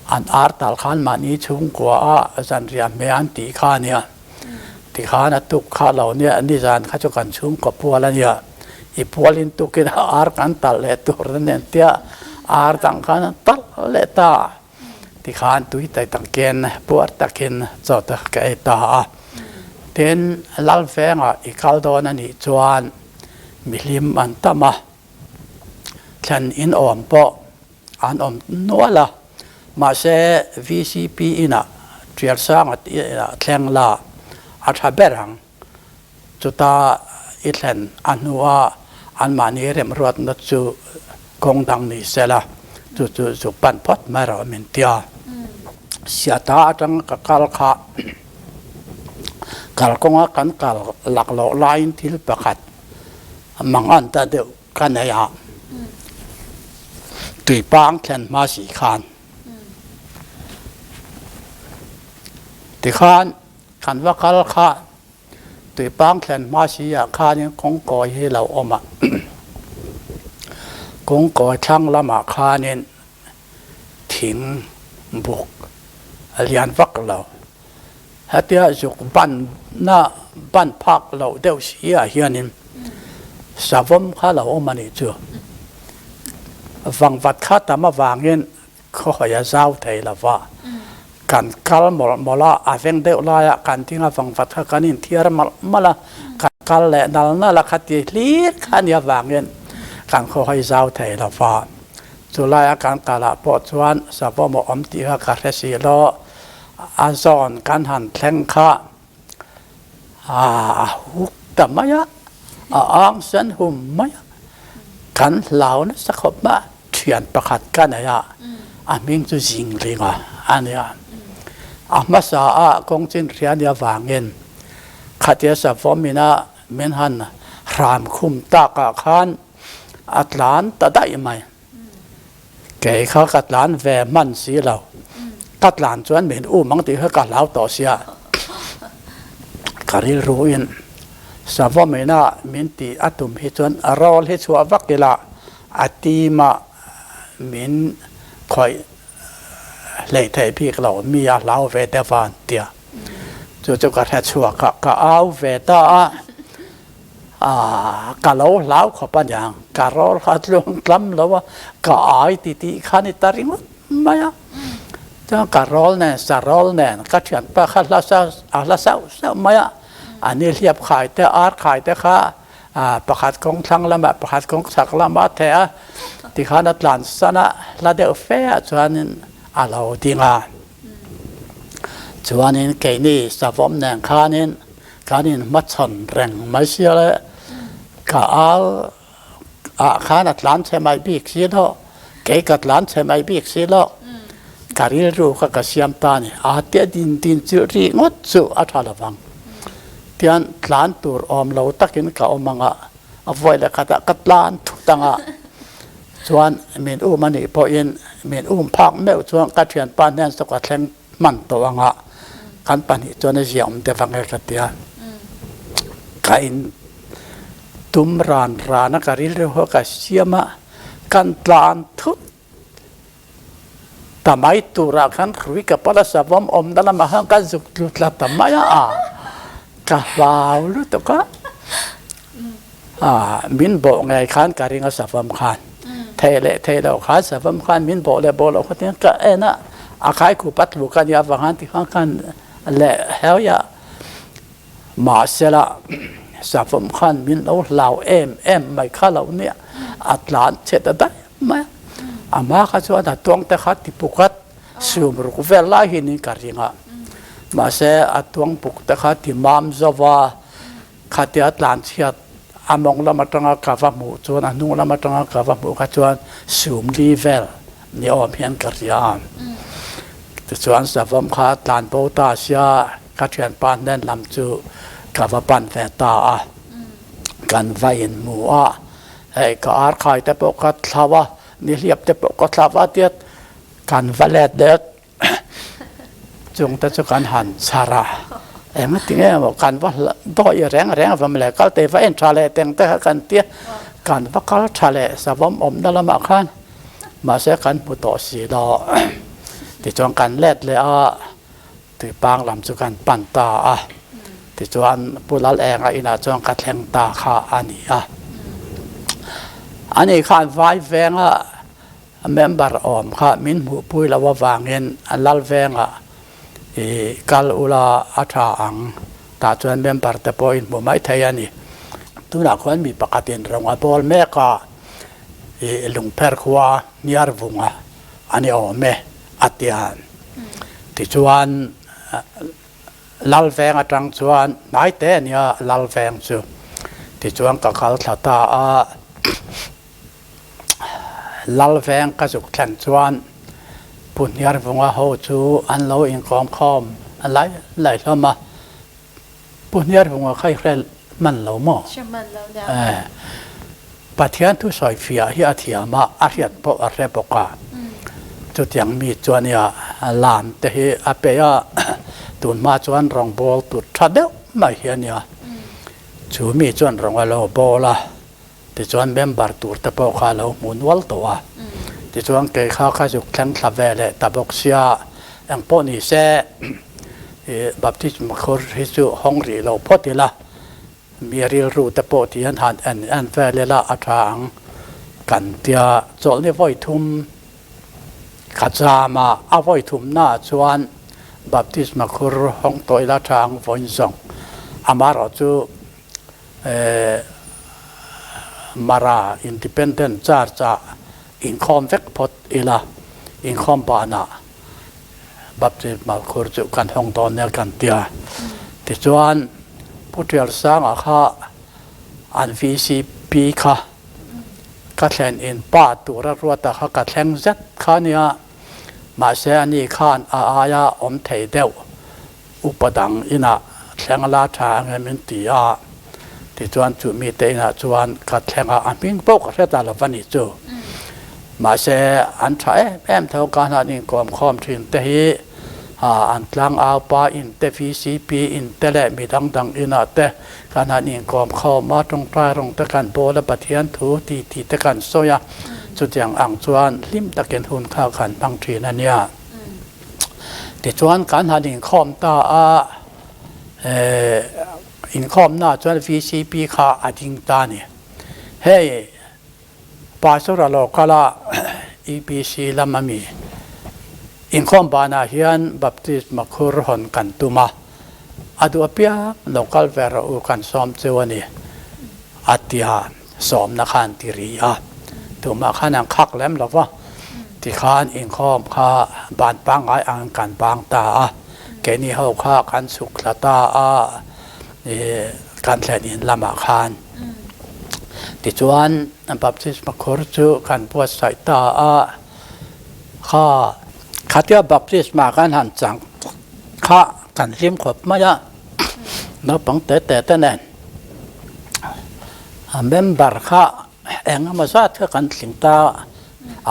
An ar tal khan mahni chhungkua a zanriah hmeh an tih kha a nia. Tikhan a tuk kha lo nia, nizan kha chu kan chhungkaw pual a nia. I pualin tukin a ar kan talh leh tur a nen tia ar dang khan an talh leh ta. Tikhan tui tai takin puar takin chaw te ka ei ta a. Tin, Lalvengah i kal dawn a nih chuan mihlim an tam a, thlen in awm pawh an awm nual a, mahse vcp inah Trialsanga inah thleng la a tha ber ang, chuta i thlen a hnua anmahni remruatna chu kawng dang ni sela chu chu zuk pan phawt mai rawh min ti a. Siata atanga ka kal kha kalkawnga kan kal laklawh laiin thil pakhat mangan ta deuh Ka nei a, tuipang thlen hma si khan tikhan kan va kal kha tuipang thlen hma si ah khanin kawngkawi hi lo awm a, kawngkawi thlang lamah khanin thing buk a lian vak lo. Hetia zuk ban na ban phak loh deuh si ah hianin savawm kha lo awm a nih chu. Vangvat kha tam avangin khawhawi a zau thei lo va, kan kal mawlh mawlh a, a veng deuh laiah kan ding a, vangvat kha kan inthiar malh malh a, kan kal leh nal nal a khati hlir kha a nih avangin kan khawhawi zau thei lo va. Chulaia kan kalah pawh chuan savawm a awm tih kha ka hre si lo. A zawn kan han thleng kha a huk ta mai a, a ang sen hum mai a, kan hlau nasa khawp mai a, thian pakhat ka nei a, a hming chu Zinglinga a nia. A hmasa a kawng chin hria nia vangin. Khatia savawm ina min han hram khum takah khan a tlan ta daih mai. Kei kha ka tlan ve hman si lo. Ka tlan chuan min um ang tih kha ka hlau tawh sia. Ka rilruin savawm ina min tih a tum hi chuan a rawl hi chhuah vak ila a team ah min khawih hlei theih bik lo mi a hlau ve deuh a an tia. Chu chu ka hre chhuak a, ka au ve ta a. Aaa ka lo hlau khawp a niang, ka rawl kha tluang tlam lo a, ka ai ti tih kha ni ta ringawt mai a. Chuan ka rawl nen, sa rawl nen ka thianpa kha hla sa a hla sauh sauh mai a, a ni hliap khai te ar khai te kha pakhat kawng thlang lamah pakhat kawng chhak lamah a theh a, tikhan a tlan san a, hla deuh fe ah chuanin a lo ding a. Chuanin keini savawm nen khanin Kan inhmachhawn reng mai sia le, ka al ah khan a tlan chhe mai bik si lo, kei ka tlan chhe mai bik si lo, ka rilru kha ka siam ta a ni, a tia din din chilh rih ngawt chu a tha lovang. Tian tlan tur awm lo takin ka awm ang a, a vawi leh khatah ka tlan thut ang a, chuan min um a nih pawhin min um phak meuh chuan ka thianpa hnen saw ka thleng hman tawh anga kan pahnih chuan a ziah awm deuh ang e ka ti a. Ka in tum ran ran a, ka rilru ho ka siam a, kan tlan thut ta mai turah khan hrui ka pala savawm awmna lamah khan ka zuk tlu tla ta mai a, ka hlau lutuk a. Min bawh ngei khan ka ring a savawm khan thei leh thei lo khan savawm khan min bawh leh bawh loh kha tiang ka en a, a khai khup a tluk a nia avang khan tikhan khan leh heuh a, mahsela savawm khan min lo hlau em em mai kha lo nia, a tlan chhe ta daih mai a, a hma kha chuan a tuang te kha ti puk a sium ruk vel lai hi niin ka ring a, mahse a tuang puk te kha ti mam zo va. Khatia tlanchhiat a mawng lam atanga ka va hmuh chuan a hnung lam atanga ka va hmuh kha chuan sum li vel ni awm hian ka hria a. Tichuan savawm kha tlan bo ta sia ka thianpa hnen lam chu ka va pan ve ta a. Kan va inhmu a, hei ka arkhai te pawh ka thlau a, nihliap te pawh ka thlau a tiat kan va let leh Chung te chu kan han chhar a, engati nge maw kan va dawi reng reng va mawle kal te va en tha leh teng te kha kan tia, kan va kal tha leh savawm awmna lamah khan mahse kan hmu tawh si lo. Tichuan kan let leh a, tuipang lam chu kan pan ta a, tichuan Pu Lalenga inah chuan ka thleng ta kha a ni a. Ani khan vai venga A member awm kha min hmuhpui loh avangin a lal vengah i kal ula a tha ang, tah chuan member te pawh in hmu mai thei a ni. Tunah khuan mi pakhatin rawng a bawl mek a, i lungpher khua hniar vunga a ni awm e a ti a. Tichuan lal veng atang chuan hnai te a nia lal veng chu, tichuan ka kal thla ta a. Lalveng ka zuk thlen chuan Pu Hniarvunga ho chu an lo inkawm khawm lai lai hlawm a, Pu Hniarvunga kha i hre hman lo maw? Hre hman lo nia. Pathian thu sawi fiah hi a thiam a, a hriat pawh a hre bawk a. Chutiang mi chuan ia lam te hi a peih a, tun hma chuan rawngbawl tur tha deuh mai hi a nia. Chu mi chuan rawng a lo bawl a. Tichuan member tur te pawh kha a lo hmu nual tawh a. Tichuan kei kha ka zuk thleng thla ve leh ta bawk sia, eng pawh ni se i baptism khur hi chu hawng rih lo phawt ila, mi rilru te pawh ti hian han en en vel ila a tha ang kan tia. Chawlhni vawi thum ka cham a, a vawi thumnaah chuan baptisma khur hawng tawh ila tha ang vawiin zawng. Amaherawhchu Mara Independent Church ah inkhawm vek phawt ila, inkhawm banah Baptismal khur chu kan hawng dawn nia kan tia. Tichuan Pu Tialsanga kha an VCP kha ka thlen in pa tura ruata kha ka thleng zet kha nia, mahse ani khan a aia awm thei deuh upa dang inah. thleng la tha ang em in ti a, tichuan chu mite inah chuan ka thleng a, a hming pawh ka hre ta lo va ni chu. Mahse an tha em em tho ka hnan inkawm khawm thin te hi an tlangau pa in te VCP in te leh mi dang dang inah te kan han inkawm khawm a, tawngtai rawng te kan bawl a, Pathian thu ti ti te kan sawi a, chutiang ang chuan hlim takin hun kha kan hmang thin a nia. Tichuan kan han inkhawm ta a, inkhawmnaah chuan VCP kha a ding ta a ni. Hei Pastor a lo kal a, EPC lam a mi. Inkhawm banah hian Baptist makhur hawn kan tum a, a duh apiang lo kal ve rawh u kan sawm chu a ni a tia sawmna khan ti ri a, tumah khan an khak lem lo va, tikhan inkhawm kha ban pangngai angin kan bang ta a, keini ho kha kan chhuk thla ta a, kan thlen in lamah khan. Tichuan baptisma khur chu kan buatsaih ta a, kha khatia baptisma kan han chang kha kan hlim khawp mai a, naupang te te te nen a member kha eng emaw zat kha kan tling ta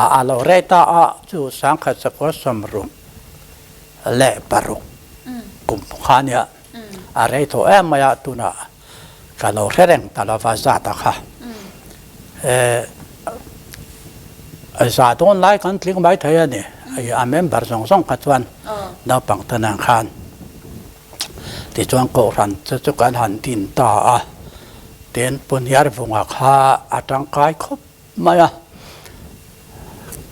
a, a lo rei ta a chu sangkhat sakawr sawmruk leh paruk kum kha nia a rei tawh em mai a tunah Ka lo hre reng ta lova zat a kha. Za dawn lai kan tling mai thei a ni. A member zawng zawng kha chuan naupang te nen khan tichuan kohhran chu chu kan han din ta a. Tin Puniar vunga kha a tangkai khawp mai a.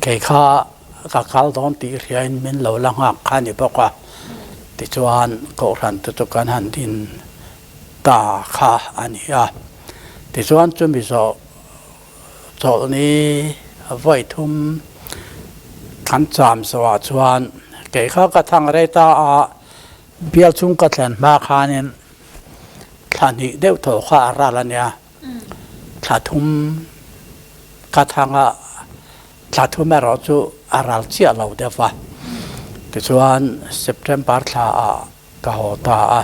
Kei kha ka kal dawn tih hriain min lo la nghak kha a ni bawk a. Tichuan kohhran te chu kan han din ta kha a ni a. Tichuan chumi zawh chawlhni vawi thum kan cham zawhah chuan kei kha ka thang rei ta a, bial chung ka thlen hma khanin thla hnih deuh thaw kha a ral a nia. Thla thum ka thang a, thla thum erawh chu a ral chiah lo deuh va. Tichuan September thla ah Ka haw ta a,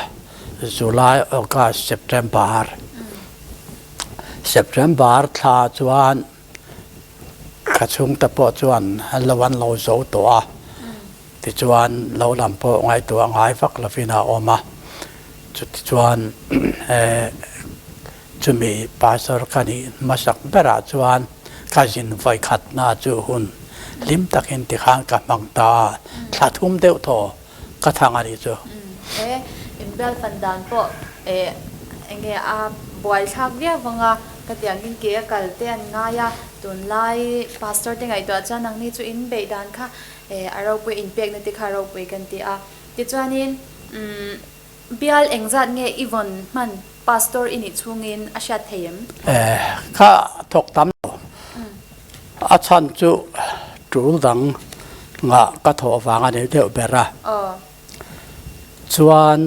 July, August, September. September thla chuan ka chhungte pawh chuan lo an lo zo tawh a, tichuan lo lam pawh ngaihtuah ngai vak lovin a awm a. Chutichuan chumi pastor ka nih hmasak berah chuan ka zin vawikhatna chu hun hlim takin tikhan ka hmang ta a, thla thum deuh thaw Ka thang a nih chu. He inbial fan dan pawh eh enge a buaithlak viau vang a, ka tih angin ke a kal te an ngai a, tunlai pastor te ngaihtuah chuan nangni chu in beih dan kha eh a ropui inpekna te kha a ropui kan ti a. Tichuanin umm bial engzat nge i vawn hman pastor i nih chhungin a hriat thei em? Eh ka thawk tam lo. A chhan chu tul dang ngah ka thawh vang a ni deuh ber a. Chuan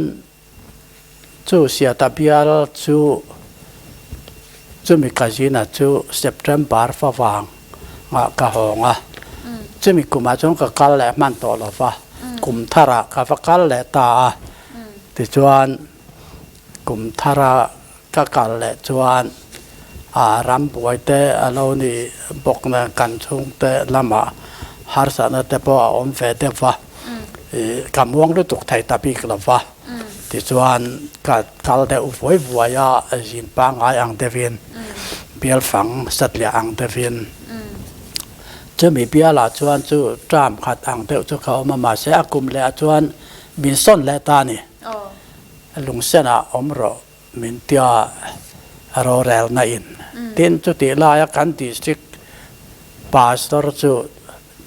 chu Siata bial chu chumi ka zina chu September fa vang ngah ka hawng a. Chumi kumah chuan ka kal leh hman tawh lo va, kum tharah ka va kal leh ta a. Tichuan kum thara Ka kal leh chuan a rambuai te a lo ni bawk nen kan chhungte lamah harsatna te pawh a awm ve deuh va, ka muang lutuk thei ta bik lo va, tichuan ka kal deuh vuai vuai a, zin pangngai ang deuhin bialfang satliah ang deuhin chumi bialah chuan chu term khat ang deuh chu ka awm a, mahse a kum leh ah chuan min sawn leh ta a ni. Lungsenah awm rawh min tia rorelna in. Tin, chutih laia kan District Pastor chu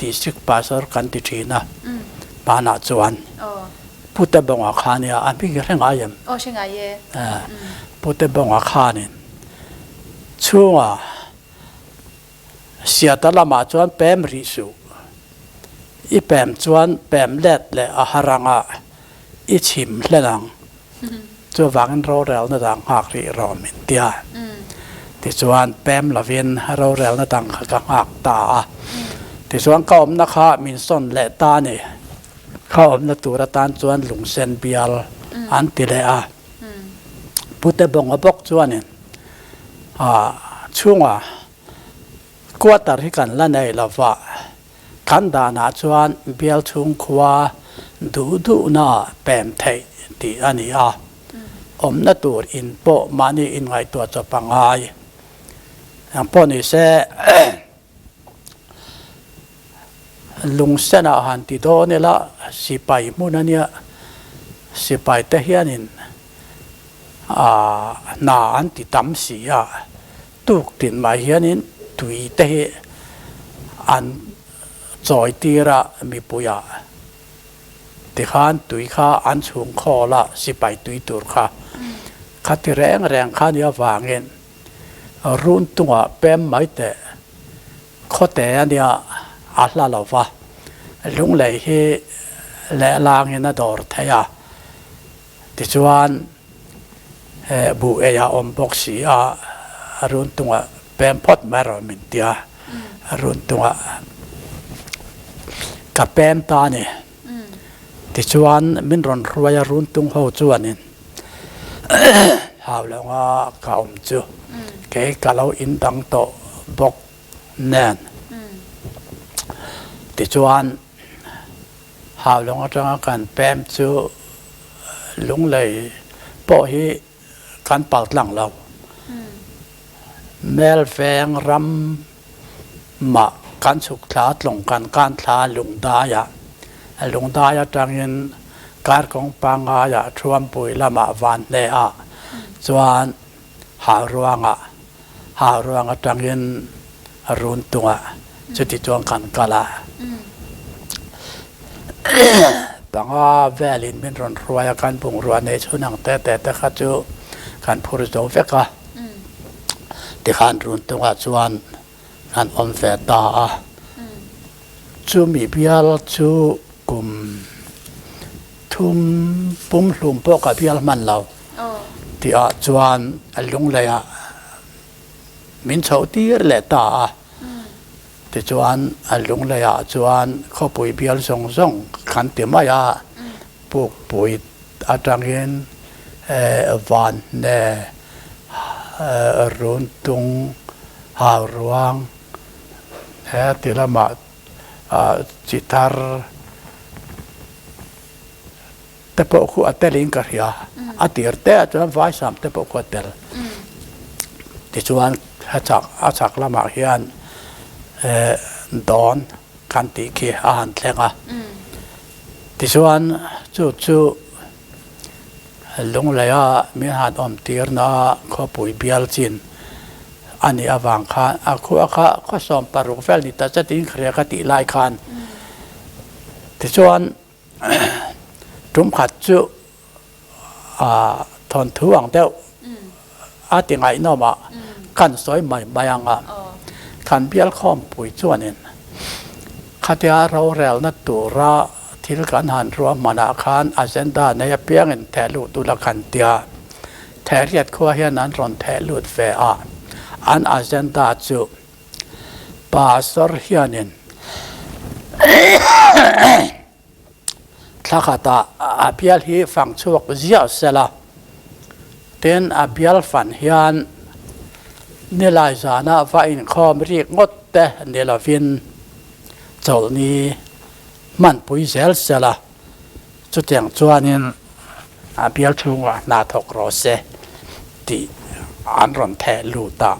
District Pastor kan ti thin a, hmanah chuan Pu Tebonga kha nia, a hming hi hre ngai em? Aw hre ngai e. Pu Tebonga khanin chhunga Siata lamah chuan pem rih suh. I pem chuan pem let leh a har anga i chhim hlen ang. Chuvangin rorelna dang nghak rih rawh min ti a. Tichuan pem lovin rorelna dang kha ka nghak ta a. Tichuan ka awmna kha min sawn leh ta a ni. Ka awmna tur atan chuan lungsen bial an ti leh a. Pute Bawnga bawk chuanin chhunga quarter hi kan la nei lo va, kan danah chuan bial chhung khua duh duhna pem theih tih a ni a, awmna tur in pawh mahni inngaihtuah chawp a ngai. Engpawh ni se. Lungsenah han ti dawn ila sipai hmun a nia, sipai te hianin aah hna an ti tam si a, tuk tin mai hianin tui te hi an chawi tir a mipuiah tikhan tui kha an chhung khawl a sipai tui tur kha, khati reng reng kha nia vangin run tungah pem mai teh. Khawte a nia a hla lo va, Lunglei hi lehlangin a dawr thei a, tichuan buh ei a awm bawk si a, run tungah pem phawt mai rawh min ti a, run tungah ka pem ta a ni. Tichuan min rawn hruai a, run tung ho chuanin hau lo nga ka awm chu kei ka lo indang tawh bawk nen. Tichuan hau lawng atanga kan pem chu Lunglei pawh hi kan pal tlang lo. Melveng ram mah kan chhuk thla tlawng kan kan thla Lungdaiah. Lungdai atangin Karkawng pangaiah Thuampui lamah Vanhne-ah chuan Hauruangah Hauruang atangin Runtungah chuti chuan kan kal a. Panga velin min rawn hruai a, kan bungrua nei chhun ang te te te kha chu kan phur zo vek a. Tikhan Runtungah chuan kan awm ve ta a. Chumi bial chu kum thum pumhlum pawh ka bial hman lo tihah chuan Lungleiah min chhoh tir leh ta a. Tichuan Lungleiah chuan khawpui bial zawng zawng kan ti mai a, Pukpui atangin Vanhne, Runtung, Hauruang he ti lamah chi thar te pawh khu a telin ka hria. A tir te ah chuan Vaisam te pawh khu a tel. Tichuan a chak a chak lamah hian dawn kan tih khi a han thleng a. Tichuan chu chu Lungleia min han awm tirna khawpui bial chin a nih avang khan a khua kha khaw 16 vel ni ta chatin ka hria ka tih lai khan tichuan tum khat chu thawnthu ang deuh a ti ngaihnawm a kan sawi mai mai ang a kan bial khawmpui chuanin khatia rorelna tura Thil kan han ruahmanah khan agenda nei apiangin theh lut ula kan tia. Thehriat khua hian an rawn theh lut ve a, an agenda chu Pastor hianin thla khatah a bial hi fang chhuak ziah sela, tin a bial fan hian nilai zanah va inkhawm rik ngawt te ni lovin chawlhni Hmanpui zel sela, chutiang chuanin a bial chhungah hna thawk rawh se tih an rawn theh lut a.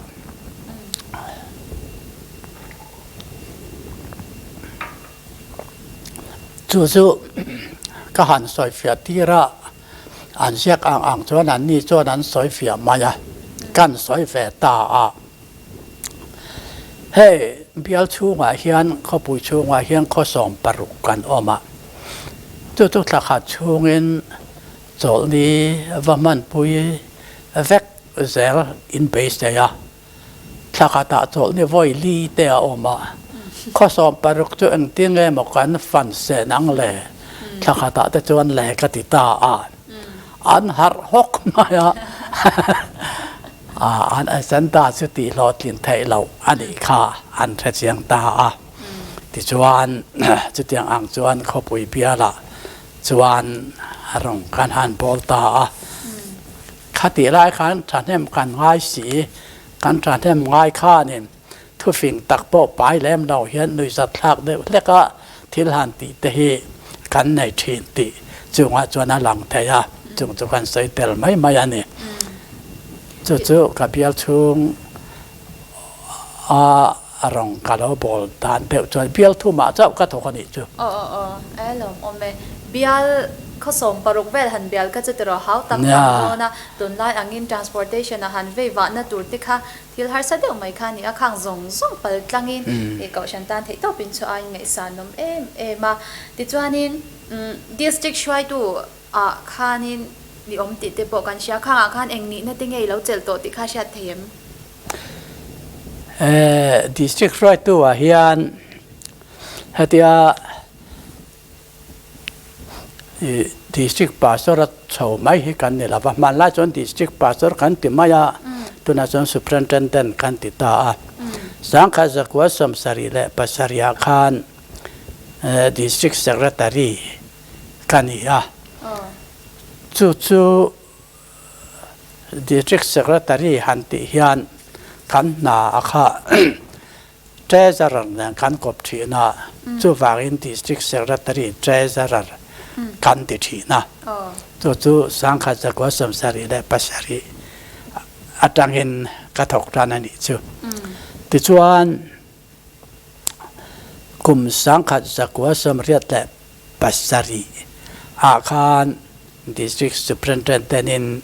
Chu chu ka han sawifiah tir a, an ziak ang ang chuan anni chuan an sawifiah mai a, kan sawi ve ta a. Hei bial chhungah hian khawpui chhungah hian khaw 16 kan awm a, chu chu thla khat chhungin chawlhni va hmanpui vek zel in beisei a, thla khatah chawlhni vawi li te a awm a, khaw 16 chu engtin nge maw kan fan sen ang le, thla khatah te chuan le ka ti ta a, an harh hawk mai a. An agenda chu tihhlawhtlin theih loh a nih kha an hre chiang ta a. Tichuan, chutiang ang chuan khawpui bialah chuan rawng kan han bawl ta a. Khatih lai khan thahnem kan ngai si, kan thahnem ngai khanin thufing tak pawh pai lem lo hian nuihzat thlak deuh hlek a thil han tih te hi kan nei thin tih chungah chuan a lang thei a, chung chu kan sawi tel mai mai a ni. Chu chu ka bial chhung a rawng ka lo bawl dan deuh chuan bial thumah chauh ka thawk a nih chu. Aw aw aw, e lawm awm e. Bial khawsawm paruk vel han bial kha chu tiraw hau tak tak dawn a, tunlai angin transportation a han vei vahna tur te kha Thil harsa deuh mai kha a ni a, khang zawng zawng pal tlangin ih kohhran tan theih tawpin chu a inngaihsan awm em em a. Tichuanin District hruaitu ah khanin ni awm tih te pawh kan hria, khangah khan eng nihna te nge i lo chelh tawh tih kha hriat thei em? District hruaitu ah hian hetia District Pastor a chho mai hi kan ni lo va, hmanlai chuan District Pastor kan ti mai a, tunah chuan Superintendent kan ti ta a. Sangkhat zakua sawmsarih leh pasarihah khan District Secretary ka ni a, chu chu District Secretary han tih hian kan hna a kha Treasurer nen kan kawp thin a, chuvangin District Secretary Treasurer kan ti thin a. Chu chu Sangkhat Zakua sawmsarih leh pasarih atangin ka thawk tan a nih chu. Tichuan kum Sangkhat Zakua sawmriat leh pasarih ah khan District Superintendent in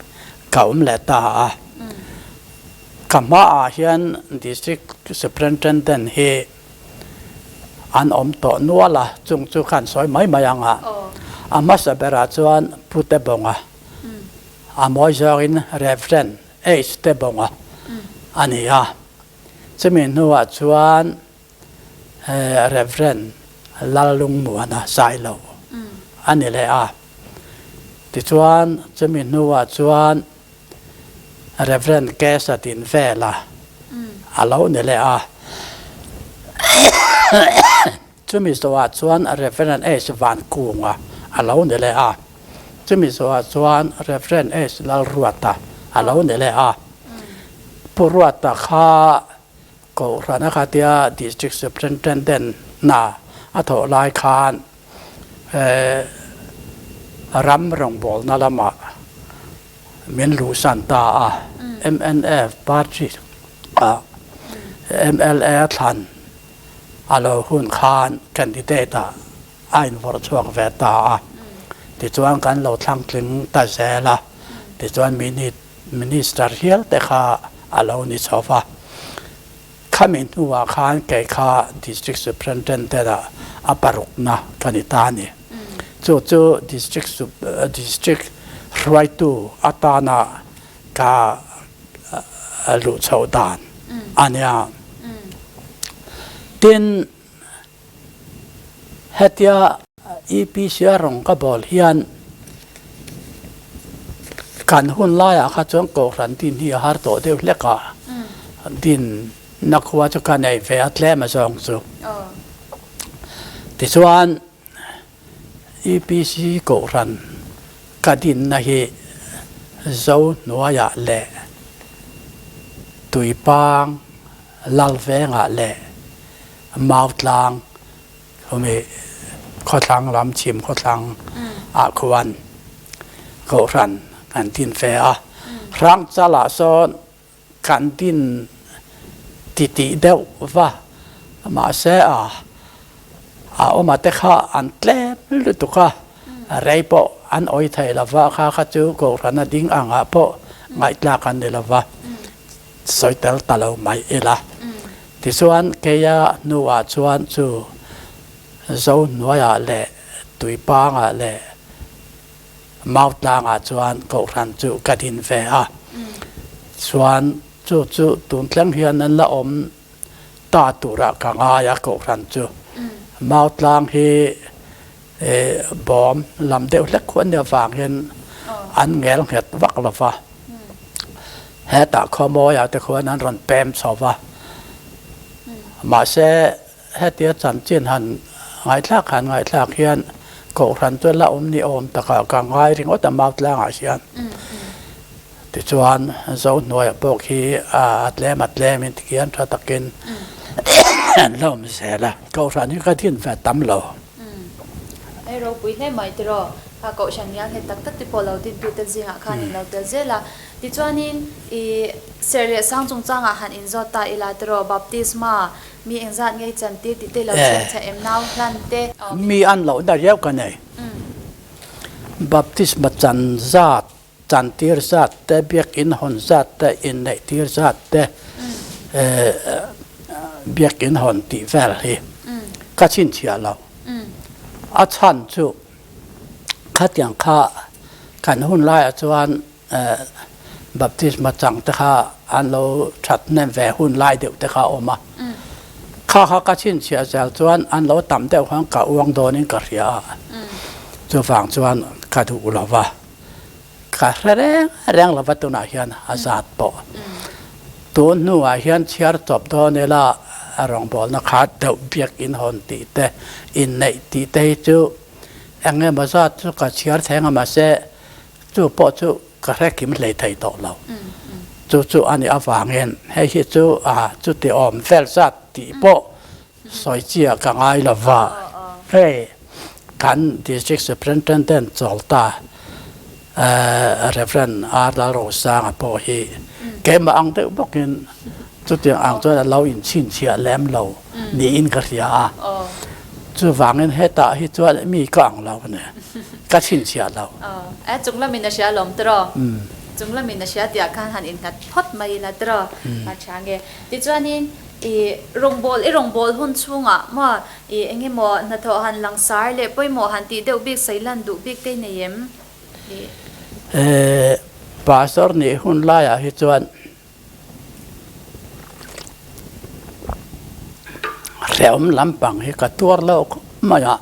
ka awm leh ta a. Ka hmaah hian District Superintendent hi an awm tawh nual a, chung chu khan sawi mai mai ang a. A hmasa berah chuan Pu Tebawnga, a mawi zawngin Rev. H. Tebawnga a ni a. Chumi hnuah chuan Rev. Lalungmuana Sailo a ni leh a. Tichuan chumi hnuah chuan Rev. Kesa Tinvela a lo ni leh a. Chumi zawhah chuan Rev. H. Vankunga a lo ni leh a. Chumi zawhah chuan Rev. H. Lalruata a lo ni leh a. Pu Ruata kha Kohhran a khatia District Superintendent hna a thawh lai khan ram rawngbawlna lamah min luhsan ta a, mnf party ah mla thlan a lo hun khan candidate ah a invawrh chhuak ve ta a, tichuan kan lo thlang tling ta zel a, tichuan Minister hial te kha a lo ni chho va. Khami hnuah khan kei kha District Superintendent ah a parukna ka ni ta a ni. Chu chu District District hruaitu atana ka luh chhoh dan a nia. Tin, Hetia EPC a rawn ka bawl hian kan hun laiah kha chuan Kohhran din hi a har tawh deuh hlek a, dinna khua chu ka nei ve a tlem a zawng chu. Tichuan EPC Kohhran ka dinna hi Zo hnuaiah leh Tuipang Lalvengah leh Mautlang humi khawthlang lam chhim khawthlang ah khuan kohhran kan din ve a. Hrangchal ah sawn kan din titih deuh va mahse a a awma te kha an tlem lutuk a, rei pawh an awi thei lova kha kha chu kohhran a ding ang ah pawh ngaihtlak an ni lova. Sawi tel ta lo mai ila. Tichuan keia hnuah chuan chu Zo hnuaiah leh Tuipangah leh Mautlangah chuan Kohhran chu ka din ve a. Chuan chu chu tun thleng hian an la awm ta turah ka ngai a Kohhran chu. Mautlang hi bawm lam deuh hlek khuan nia vang hian an ngel nghet vak lo va. Hetah khawmawiah te khuan an rawn pem chho va. Mahse hetia chanchin han ngaihthlak han ngaihthlak hian Kohhran chu la awm ni awm takah ka ngai ringawt a Mautlangah hian. Tichuan Zohnuaiah pawh khi a tlem a tlemin tikhian tha takin an la awm zel a. Kohhran hi ka din ve tam lo. Hei ropui hle mai tiraw? Kha kohhran ngial nghet tak tak te pawh lo dintute zingah khan in lo tel zel a. Tichuanin i serh leh sang chungchangah han inzawt ta ila tiraw? Baptisma mi engzat ngei chantir tih te lo chhiat chhiah em nau hlan te? Mi an lohna riau ka nei. Baptisma chan zat Chantir zat te, biakinn hawn zat te, inneihtir zat te, biakinn hawn tih vel hi ka chhinchhiah lo. A chhan chu khatiang kha kan hun laiah chuan baptisma chang te kha an lo that hnem ve hun lai deuh te kha a awm a. Kha kha ka chhinchhiah zel chuan an lo tam deuh khan ka uang dawnin ka hria a, chuvang chuan ka duh lo va. Ka hre reng reng lova tunah hian a zat pawh. Tun hnuah hian chhiar chawp dawn ila a rawngbawlna kha deuh biakin hawn tih te, inneih tih te hi chu eng emaw zat chu ka chhiar thei ang a mahse chu pawh chu ka hre kim hlei thei tawh lo. Chu chu a nih avangin hei hi chu a chuti awm vel zat tih pawh Sawi chiah ka ngai lo va, hei kan District Superintendent Chawlta Rev. R. Lalrosanga pawh hi keimah ang deuh bawkin chutiang ang chuan a lo inchhinchhiah lem lo niin ka hria a. Chuvangin hetah hi chuan mi ka ang lo a ni, ka chhinchhiah lo. A chung lamin a hria alawm tiraw? Chung lamin a hria tih ah khan han innghat phawt mai ila tiraw? A tha nge. Tichuanin I rawngbâwl, i rawngbâwl hun chhungah maw i eng emaw hnathawh han langsar leh pawimawh han tih deuh bik sawi lan duh bik te nei em? I. Pastor nih hun laiah hi chuan hrehawm lampang hi ka tuar lo khawp mai a.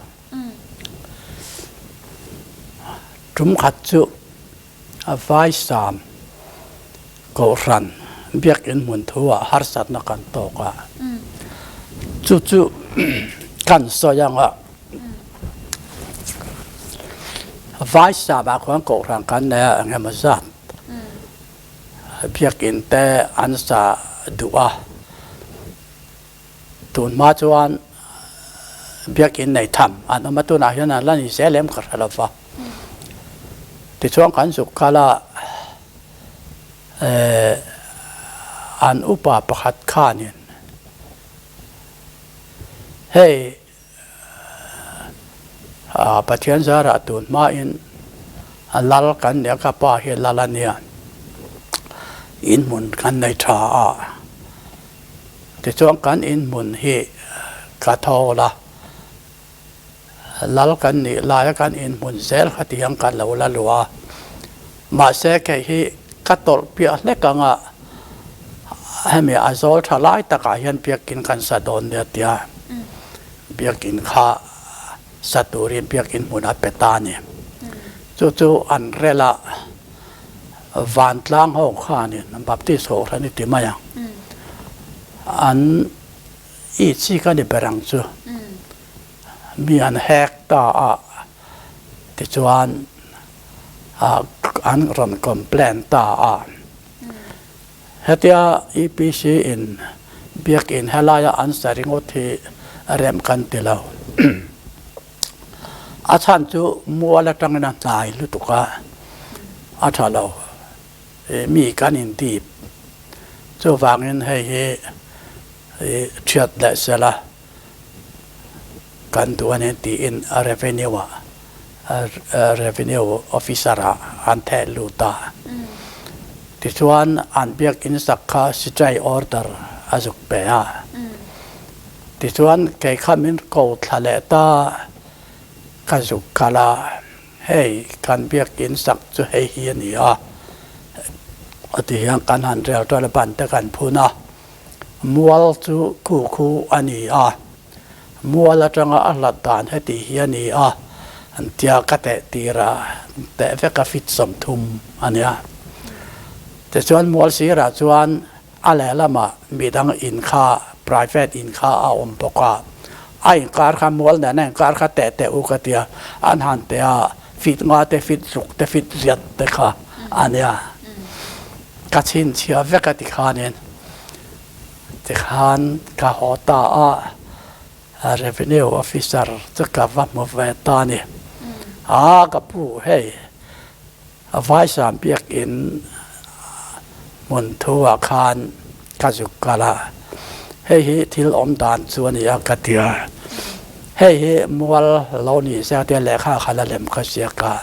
Tum khat chu A vaisam Kohhran biakinn hmun thu ah harsatna kan tawk a, chu chu kan sawi ang a, vaisam ah khuan Kohhran kan nei a eng emaw zat biakinn te an sa duh a, tun hma chuan biakinn nei tham an awm a, tunah hian an la ni zel em ka hre lo va. Tichuan kan zuk kal a, an upa pakhat khanin hei Pathian zarah tun hmain lal kan nia ka pa hi lal a nia, inhmun kan nei tha a, tichuan kan inhmun hi ka thawl a. Lal kan nih laia kan inhmun zel kha tiang kan lo la luh a, mahse kei hi ka tawlh piah hlek ang a, hemi a zawl tha lai takah hian biakin kan sa dawn nia tia biakin kha sa turin biakin hmun a pe ta a ni. Chu chu an rel a, vantlang ho khanin Baptist ho khan i ti mai ang, an I chi ka ni ber ang chu. Mi an hek ta a tichuan an rawn complain ta a. Hetia EPC in biakin helaia an sa ringawt hi rem kan ti lo. A chhan chu mual atangin a hnai lutuk a, a tha lo. Mi kan intip. Chuvangin hei hi thiat leh sela kan duh a ni tiin revenue ah revenue officer ah an theh lut a. Tichuan an biakin sak kha sichai order a zuk pe a. Tichuan kei kha min ko thla leh ta ka zuk kal a. Hei kan biakinn sak chu hei hi a ni a, a ti hian kan han rel ṭal a, ban te kan phun a, mual chu khu khu a ni a, mual aṭanga a hlat dan heti hi a ni a, an tia ka teh tir a, teh vek a fit 30 a nia. Tichuan mual sirah chuan A lehlamah midang in kha private in kha a awm bawk a, a inkar kha mual nen a inkar kha teh teh u ka tia, an han teh a, fit nga te fit ruk te fit riat te kha a nia. Ka chhinchhiah vek a tikhanin tikhan ka haw ta a, Revenue Officer chu ka va hmu ve ta a ni. A ka pu hei Vaisam biakin hmun thu ah khan ka zuk kal a, hei hi thil awm dan chu a ni a ka ti a, hei hi mual lo ni se a tia lehkha khan a lem kha ziak a,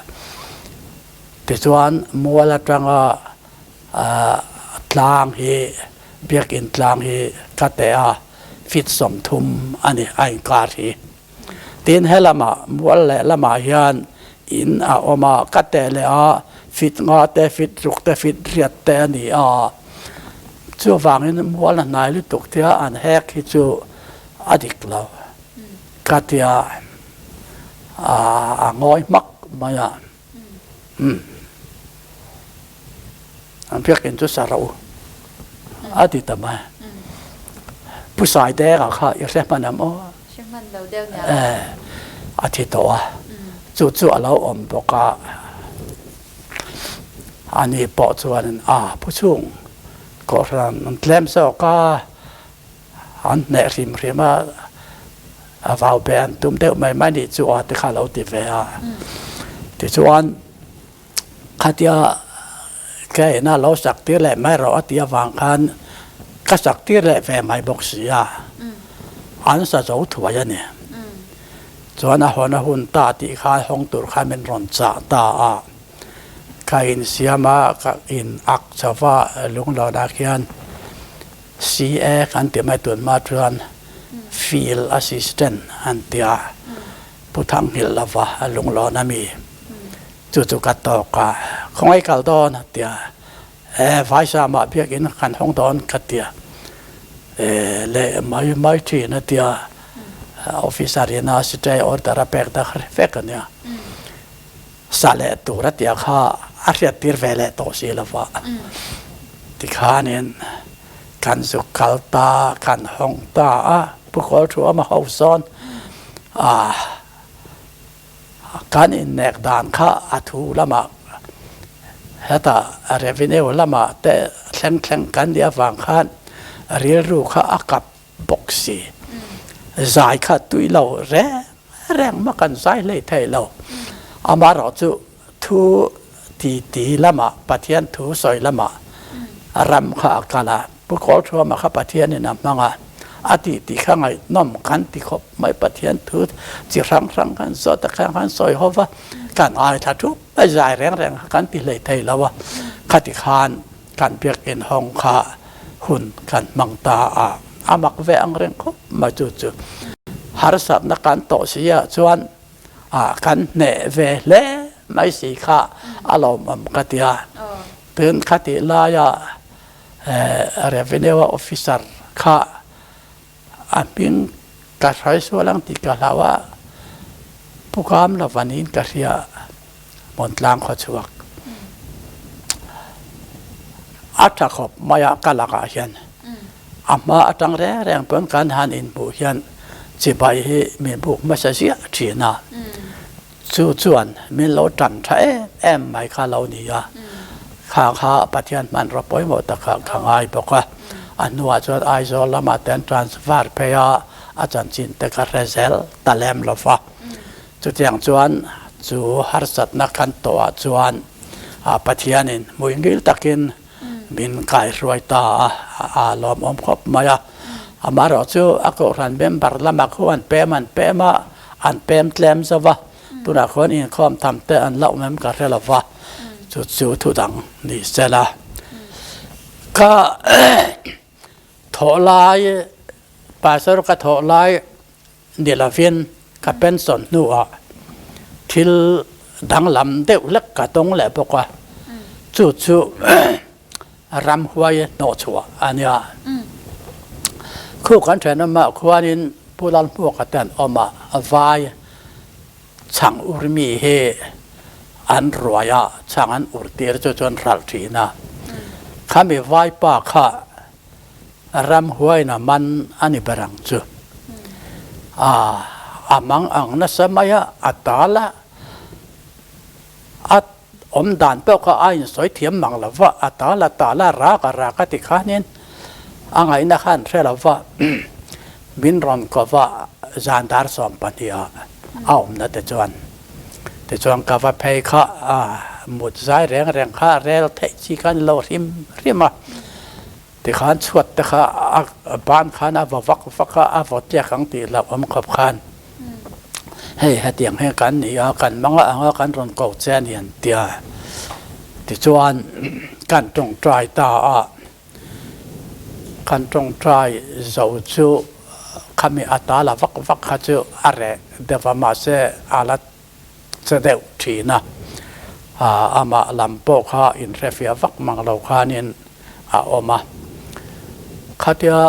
tichuan mual atanga tlang hi biakin tlang hi ka teh a, feet 30 a ni a inkar hi. Tin, he lamah mual leh lamah hian in a awm a, ka teh leh a, feet nga te, feet ruk te, feet riat te a ni a. Chuvangin mual a hnai lutuk tia an hek hi chu a dik lo ka tia a ngawi hmak mai a. Umm. An biakinn chu sa ro a ti ta mai. Pu Saideka kha i hre hman ang aw? Hre hman lo deuh nia. Eh, a thi tawh a. Chu chu a lo awm bawk a. Ani pawh chuan a pu chhung kohhran an tlem zawk a. An hneh hrim hrim a, a vau be an tum deuh mai mai nih chu a ti kha lo ti ve a. Tichuan khatia ka ina lo sak tir leh mai rawh a ti avang khan ka sak tir leh ve mai bawk si a, an sa zo thuai a ni. Chuan a hawn a hun ta tih kha hawng tur khan min rawn chah ta a, ka insiam a, ka in ak chho va lunglawnah khian CA kan ti mai tun hma chuan Field Assistant an ti a, Pu Thanghilh lova a lunglawn a mi chu chu ka tawk a, khawngaih kal dawn a ti a, e Vaisama biakin kan hawng dawn ka ti a, e leh mai mai thin a ti a, Officer in a stay order a pek ta kha vek a nia. Sa leh tur a tia kha a hriat tir ve leh tawh si lo va. Tikhanin kan zuk kal ta, kan hawng ta a, Pu Kawl thu awm a ho sawn a, kan innek dan kha a thu lamah hetah revenue lamah te thleng thleng kan nih avang khan rilru kha a kap bawk si. Zai kha tui lo reng reng mah kan zai hlei thei lo. Amaherawhchu thu ti ti lamah Pathian thu sawi lamah ram kha a kal a, Pu Kawlthuama kha Pathianin a hmang a, a ti ti kha ngaihnawm kan ti khawp mai. Pathian thu chi hrang hrang kan zawt a, khang khan sawi ho va, kan ngaithla thup mai, zai reng reng kha kan ti hlei thei lo a, khati khan Kan biakinn hawng kha hun kan hmang ta a, a mak ve ang reng khawp mai chu chu. Harsatna kan tawh si ah chuan kan hneh ve hle mai si kha a lawmawm ka ti a. Tin khatih laia Revenue Officer kha a hming ka hrai sual ang tih ka hlau a, Pu Kam Lavanin ka hria Hmuntlang khawchhuak a tha khawp mai a ka lakah hian a hma atang reng reng pawn kan han inhmuh hian chibai hi min buk hmasa ziah thin a, chu chuan min lo tan tha em em mai kha lo ni a, kha kha Pathian hmanraw pawimawh takah ka ngai bawk a, a hnuah chuan Aizawl lamah te an transfer phei a, a chanchin te ka hre zel ta lem lo va. Chutiang chuan chu harsatna kan tawhah chuan Pathianin hmuingil takin min kaihruai ta a, a lawmawm khawp mai a. Amaherawh chu a kohhran member lamah khuan pem an pem a, an pem tlem zo va, tunah khuan inkhawm tham te an loh mem ka hre lo va, chu chu thu dang ni sela. Ka thawh lai, pastor ka thawh lai Ni lovin ka pension hnuah thil danglam deuh hlek ka tawng leh bawk a, chu chu ramhuai hnawhchhuah a nia. Khu kan thenawmah khuanin Pu Lalhmuaka te an awm a, vai chhang ur mi hi an ruai a, chhang an ur tir chu chuan hralh thin a. Khami vaipa kha Ramhuaina man a ni ber ang chu. A a mang ang nasa mai a, a tal a, a awm dan pawh kha a insawi thiam mang lo va, a tal a tal a, rak a rak a ti khanin a ngaihna kha an hre lo va, min rawn ko va zan dar 12 ah a awmna te chuan. Tichuan ka va phei kha mut zai reng reng kha rel theih chi kha a ni lo hrim hrim a. Tikhan chhuat te kha a ban khan a vaw vak vak a, a vaw tiak ang tih hlauh awm khawp khan hei hetiang hi kan ni a, kan mang a ang a, kan rawn ko che a ni an ti a. Tichuan kan tawngtai ta a, kan tawngtai zo chu khami a ta la vak vak kha chu a reh deuh a, mahse a la che deuh thin a, amah lam pawh kha inhrefiah vak mang lo khanin a awm a. Khatia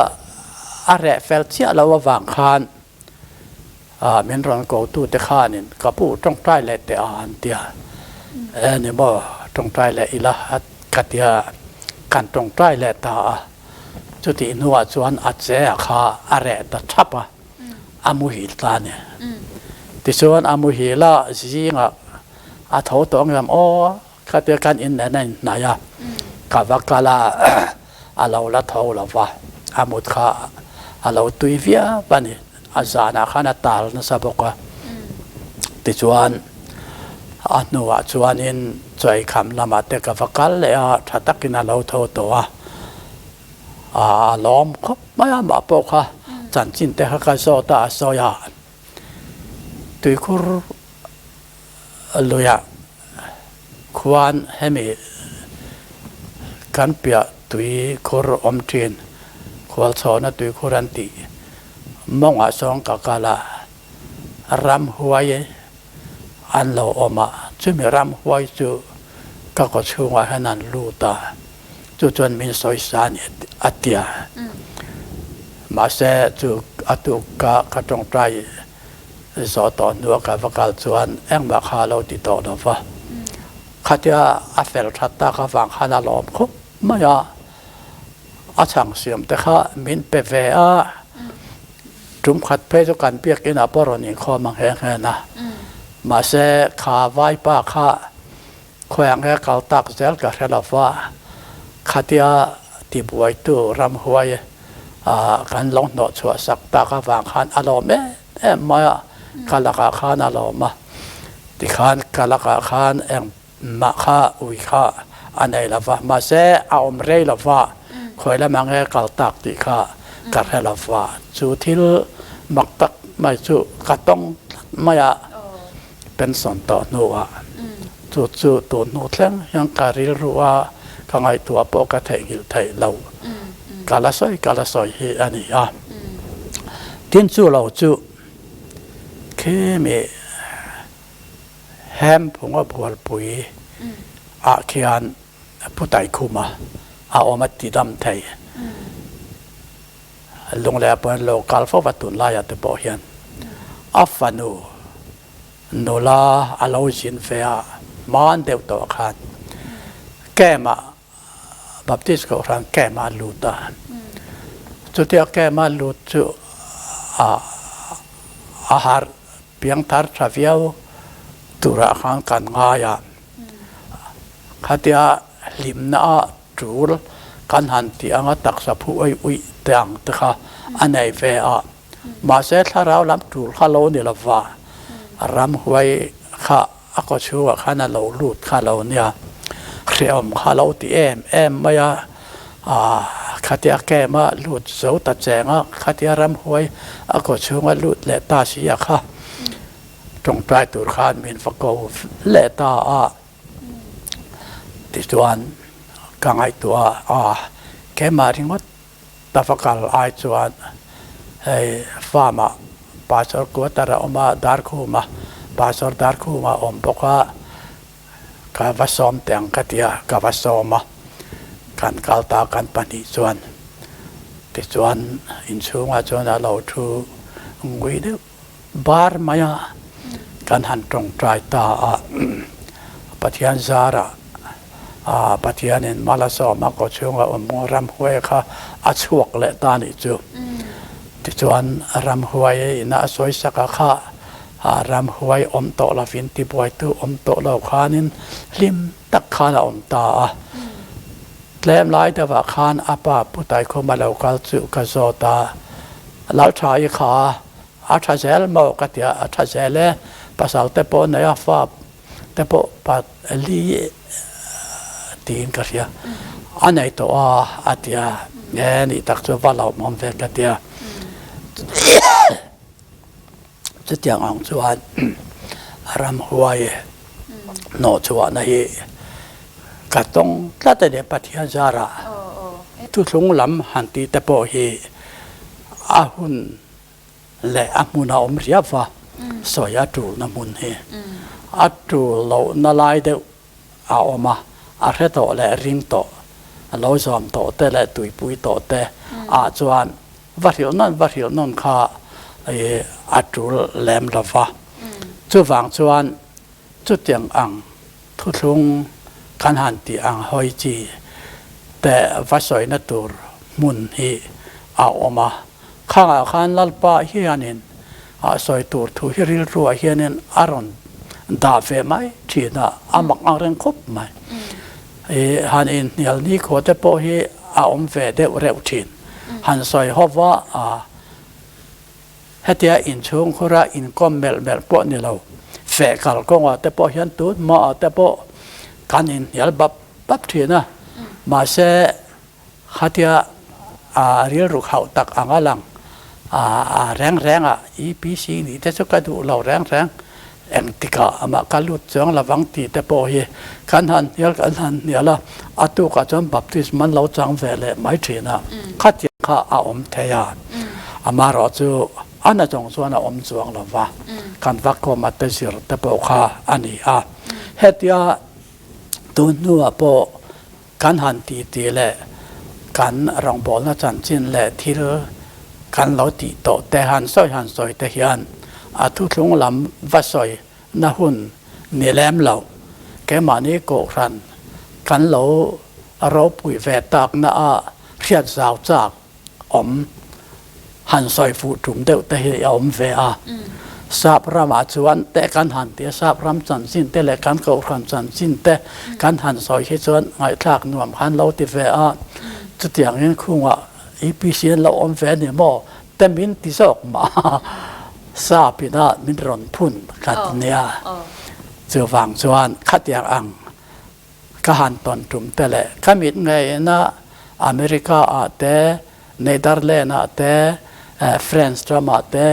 a reh fel chiah lo avang khan min rawn ko tute khanin ka pu tawngtai leh teh a an ti a, e ni maw tawngtai leh ila khatia kan tawngtai leh ta a, chutih hnuah chuan a che a kha a reh ta thap a. a muhil ta a ni. Tichuan a muhil a zingah a tho tawh ang em aw khatia kan inneihna a inhnaih a, ka va kal a, a lo la tho lo va, a mut kha a lo tui viau a ni, a zanah khan a tal nasa bawk a. Tichuan a hnuah chuanin chaweikham lamah te ka va kal leh a, tha takin a lo tho tawh a. A lawm khawp mai a, mah pawh kha chanchin te kha ka zawt a, a sawi a, tuikhur luiah khuan hemi kan piah tuikhur awm thin, khualchhawna tuikhur an tih mawngah sawn ka kal a, ramhuai an lo awm a, chumi ramhuai chu ka kaw chhungah hian an lut a. Chu chuan min sawi sa a ni a ti a. Mahse chu a tuk ka ka tawngtai zawh tawh hnua ka va kal chuan engmah kha a lo ti tawh lo va. Khatia a fel that tak avang khan a lawm khawp mai a, a chhang siam te kha min pe ve a. Tum khat phei chu kan biakinah pawh rawn inkhawm ang nghe nghe a. Mahse kha vaipa kha Khawiah nge kal tak zel ka hre lo va, khatia tibuaitu ramhuai kan lo hnawh chhuah sak tak avang khan a lawm em em mai a, ka lakah khan a lawm a, tikhan ka lakah khan engmah kha ui kha a nei lo va, mahse a awm rei lo va, khawi lamah nge kal tak tih kha ka hre lo va, chu thil mak tak mai chu ka tawng tlat mai a. Pension tawh hnuah chu chu tun hnu thleng hian ka rilru a, ka ngaihtuah pawh ka theihnghilh theih lo. Ka la sawi ka la sawi hi a ni a. Tin chu lo chu khimi hem phunga bualpui ah khian Pu Taikhuma a awm a ti dam thei. Lungleiah pawh hian lo kal fo va tunlaiah te pawh hian a fanu nula a lo zin ve a hman deuh tawh khan camp ah Baptist Kohhran camp ah a lut a, chutia camp a lut chu a harh piangthar tha viau turah khan kan ngai a, khatia hlimna a tul kan han tih anga taksa phu ui uih te ang te kha a nei ve a, mahse thlarau lam tul kha lo ni lova, ramhuai kha a kaw chhungah khan a lo lut kha lo nia, hrehawm kha lo ti em em mai a, aah khatia camp a lut zo ta cheng a, khatia ramhuai a kaw chhunga lut leh ta si a kha tawngtai tur khan min va ko leh ta a. Tichuan ka ngaihtuah a, keimah ringawt ta va kal ai chuan hei farm ah Pastor quarter a awm a, Darkhuma, Pastor Darkhuma a awm bawk a, ka va sawm teh ang ka ti a, ka va sawm a, kan kal ta kan 2 chuan tichuan inchhungah chuan a lo thu ngui deuh. Bar maia kan han tawngtai ta a, Pathian zarah Pathianin mal a sawm a, kaw chhunga awm ramhuai kha a chhuak leh ta nih chu. Tichuan ramhuai ina a sawisak a kha Ramhuai awm tawh lovin tibuaitu awm tawh lo khanin hlim tak khan a awm ta a. Tlem lai deuhah khan a pa Pu Taikhuma lo kal chu ka zawt a, Laltha-i kha a tha zel maw? ka ti a, a tha zel e, pasal te pawh nei a, fa te pawh pa li tiin ka hria, a nei tawh a, a ti a, e nih tak chu va hlauhawm ve ka ti a. Chutiang ang chuan ramhuai hnawhchhuahna hi ka tawng tlat a ni Pathian zarah. Thuthlung lam han tih te pawh hi a hun leh a hmun a awm riau va, sawi a tulna hmun hi a tul lohna lai deuh a awm a, a hre tawh leh ring tawh, a lo zawm tawh te leh tuipui tawh te ah chuan Va hrilh nawn va hrilh nawn kha a tul lem lo va. Chuvang chuan chutiang ang thuthlung kan han tih ang hawi chi te va sawina tur hmun hi a awm a. Khangah khan Lalpa hianin a sawi tur thu hi rilruah hianin a rawn dah ve mai thin a, a mak ang reng khawp mai. Han inhnial nikhua te pawh hi a awm ve deuh reuh thin. Han sawi ho va a, hetia inchhung khura inkawm melh melh pawh ni lo, feh kal kawngah te pawh hian tun hmaah te pawh kan inhnial bap bap thin a. Mahse, khatia a rilru khauh tak ang a lang a reng reng a, EPC nih te chu ka duh lo reng reng. Engtikah amah ka lut chuang lovang tih te pawh hi kan han hnial kan han hnial a, a tukah chuan baptism an lo chang ve leh mai thin a, khatiang kha a awm thei a, amaherawh chu a na zawng chuan a awm chuang lo va, kan va kawm a te zir te pawh kha a ni a. Hetia tun hnuah pawh Kan han ti tih leh kan rawngbawlna chanchin leh thil kan lo tih tawh te han sawi han sawi te hian a thuthlung lam va sawi na hun ni lem lo. Keimahni kohhran kan lo ropui ve takna a hriat zau chak awm han sawi fuh tum deuh te hi a awm ve a. Sap ramah chuan te kan han ti a, sap ram chanchin te leh kan kohhran chanchin te kan han sawi hi chuan ngaihthlak nuam khan lo ti ve a. Chutiangin khungah EPC an lo awm ve a ni maw? Te min ti zawk mah sap ina min rawn phun khat nia. Chuvang chuan khatiang ang Ka han tawn tum te leh ka mit ngeina America ah te, Netherland ah te, France ram ah te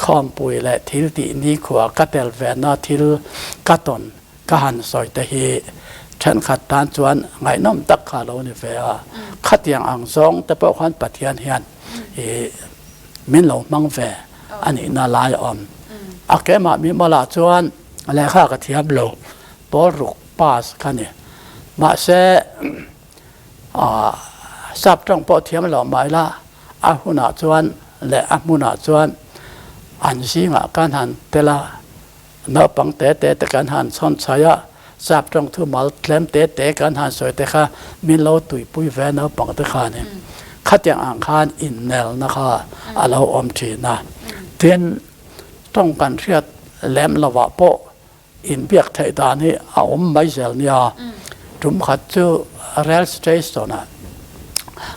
khawmpui leh thil tih nikhua ka tel ve na thil ka tawn ka han sawi te hi thenkhat tan chuan ngaihnawm tak kha lo ni ve a. Khatiang ang zawng te pawh khan Pathian hian i min lo hmang ve a nihna lai a awm. A keimah mi mawlah chuan lehkha ka thiam lo. Pawl ruk pass kha ni. Mahse, sap tawng pawh thiam lo mah ila, a hunah chuan leh a hmunah chuan an zingah kan han tel a, naupang te te te kan han chhawn chhai a, sap tawng thu mal tlem te te kan han sawi te kha min lo tuipui ve naupang te khanin khatiang ang khan innelna kha a lo awm thin a. Tin, tawng kan hriat lem lovah pawh Inbiak theih dan hi a awm mai zel nia. Tum khat chu rail station ah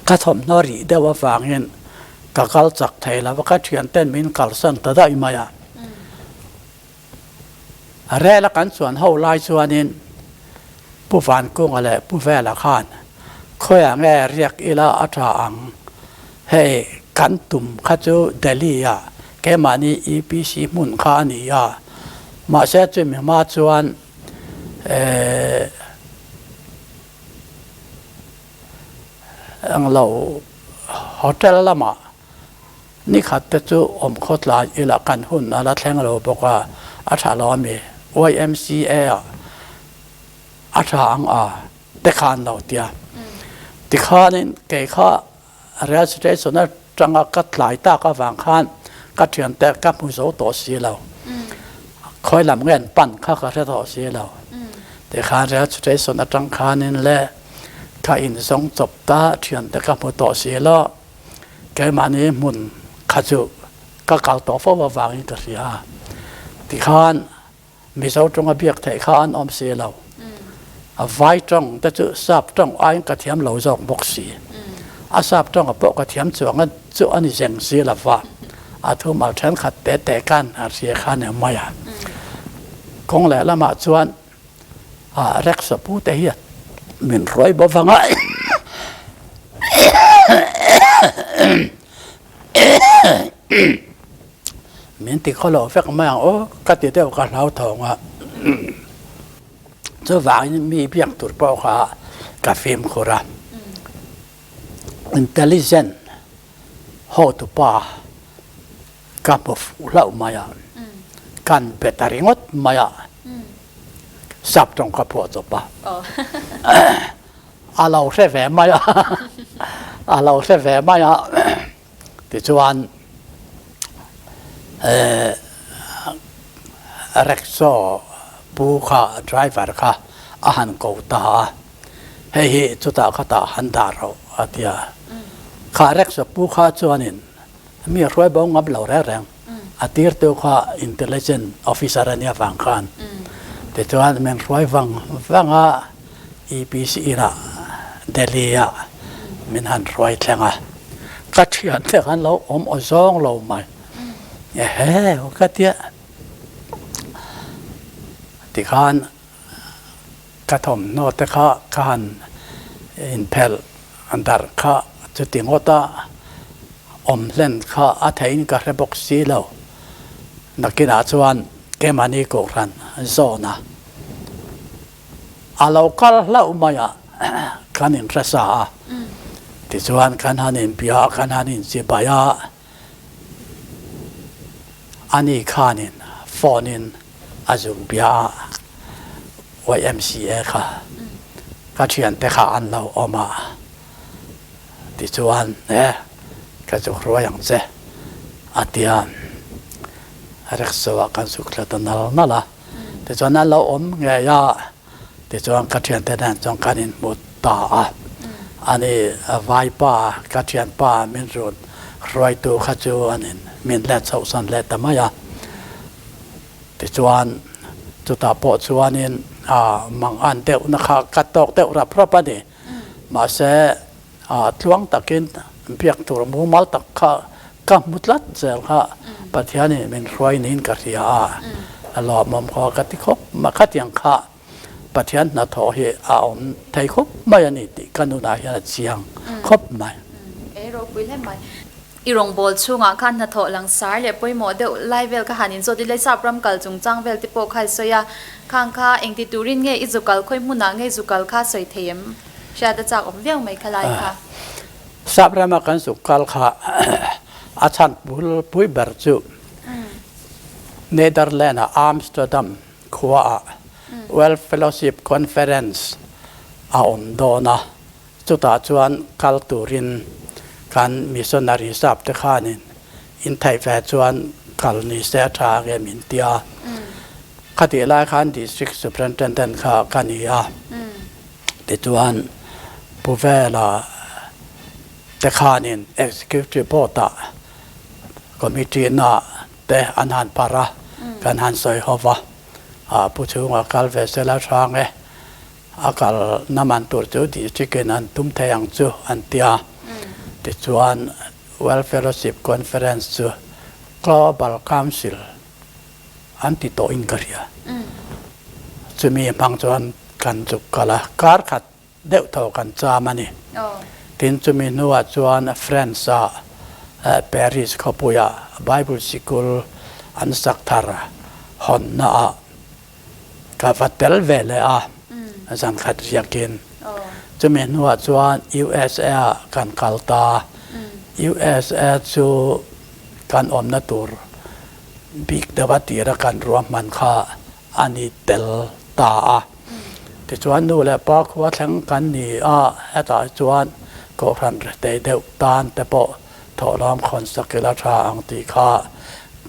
ka thawmhnaw rih deuh avangin ka kal chak thei lo va, ka thianten min kalsan ta daih mai a. Rail a kan chuan ho lai chuanin Pu Vankunga leh Pu Vela khan khawiah nge riak ila a tha ang, hei kan tum kha chu Delhi ah Keimahni EPC hmun kha a ni a, mahse chumi hma chuan englo hotel lamah nikhat te chu awm khawtlai ila kan hun a la thleng lo bawk a, a tha lo a mi YMCA ah a tha ang a te khan lo tia tikhanin kei kha Rail station atanga ka tlai tak avang khan ka thiante ka hmu zo tawh si lo. Khawi lam nge an pan kha ka hre tawh si lo. Tikhan rail station atang khanin le ka inzawng chawp ta thiante ka hmu tawh si lo. Keimahni hmun kha chu ka kal tawh fo avangin ka hria. Tikhan Mizo tawnga biak theih kha an awm si lo. A vai tawng te chu sap tawng aiin ka thiam lo zawk bawk si. A sap tawnga pawh ka thiam chuang a chu a ni zeng si lo va. A thumal thenkhat te te khan a hria kha ni mai a. Kawng leh lamah chuan a Rex-a pu te hian min hruai bawk vang a. Min ti khaw lo vek mai ang aw ka ti deuh ka hlauthawng a, chuvangin mi biak tur pawh kha ka fimkhur a, intelligent hotupa ka hmu fuh hlauh mai a, kan be ta ringawt mai a, sap tawng ka phuah chawp a. A lo hre ve mai a, a lo hre ve mai a. Tichuan rickshaw pu kha driver kha a han ko ta a, hei hi chutah khatah han dah rawh a ti a. Kha rickshaw pu kha chuanin mi a hruai bo ngam lo reng reng, a tirtu kha intelligent officer a nia vang khan. Tichuan min hruai vang vang a. EPC inah Delhi-ah min han hruai thleng a, ka thiante khan lo awm aw zawng lo mai. Ehe, ka tia. Tikhan ka thawmhnaw te kha ka han inphelh darh kha chuti ngawta awm hlen kha a theihin ka hre bawk si lo. Nakinah chuan keimahni kohhran zawn a. A lo kal hlauh mai a, kan inhre sa a. Tichuan kan han inbia a, kan han inchibai a, ani khanin phone in a zuk bia a, YMCA kha ka thiante kha an lo awm a. Tichuan e ka zuk ruai ang che a ti a, rickshaw ah kan zuk thla ta nal nal a. Tichuan a lo awm ngei a, tichuan ka thiante nen chuan kan inhmu ta a. Ani vaipa, ka thianpa min rawn hruaitu kha chu an in min let chhohsan leh ta mai a. Tichuan chutah pawh chuanin mangan deuhna kha ka tawk deuh rap rap a ni. Mahse tluang takin biak tur mumal tak kha ka hmu tlat zel kha Pathianin min hruai niin ka hria a, a lawmawm khaw ka ti khawp mai. Khatiang kha Pathian hnathawh hi a awm thei khawp mai a ni tih ka nunah hian a chiang khawp mai. Ei ropui hle mai. I rawngbâwl chhungah khan hnathawh langsar leh pawimawh deuh lai vel kha han inzawt ila, sap ram kal chungchang vel te pawh kha i sawi a, khang kha engti turin nge i zu kal, khawi hmunah nge i zu kal kha sawi thei em? Hriat a chak awm viau mai kha lai kha. Sap rama kan zuk kal kha a chhan pui ber chu Netherland-a Amsterdam khuaah World Fellowship Conference a awm dawn a, chutah chuan kal turin kan missionary sap te khanin intheih ve chuan kal ni se a tha nge min ti a. Khatih lai khan District Superintendent kha ka ni a. Tichuan, Pu Vela te khanin Executive Board-ah Committee na te an han parh a, kan han sawi ho va, Pu chhunga kal ve sela hrang e, a kal na man tur chu District-in an tum thei ang chu an ti a. Tichuan, World Fellowship Conference chu Global Council an ti tawhin ka hria. Chumi hmang chuan kan chuk kal a, kar khat deuh tho kan cham a ni. Tin, chumi hnuah chuan France-a Paris khawpuia Bible sikul an sak thar hawnnaah ka va tel ve leh a, zan khat riakin. Chumi hnuah chuan USA-ah kan kal ta. USA chu kan awmna tur bik deuha tira kan ruahman kha a ni tel ta a. Tichuan nu leh pa khua thleng kan ni a, hetah chuan Kohhran rethei deuh tan te pawh thawhlawm khawn sak ila tha ang tih kha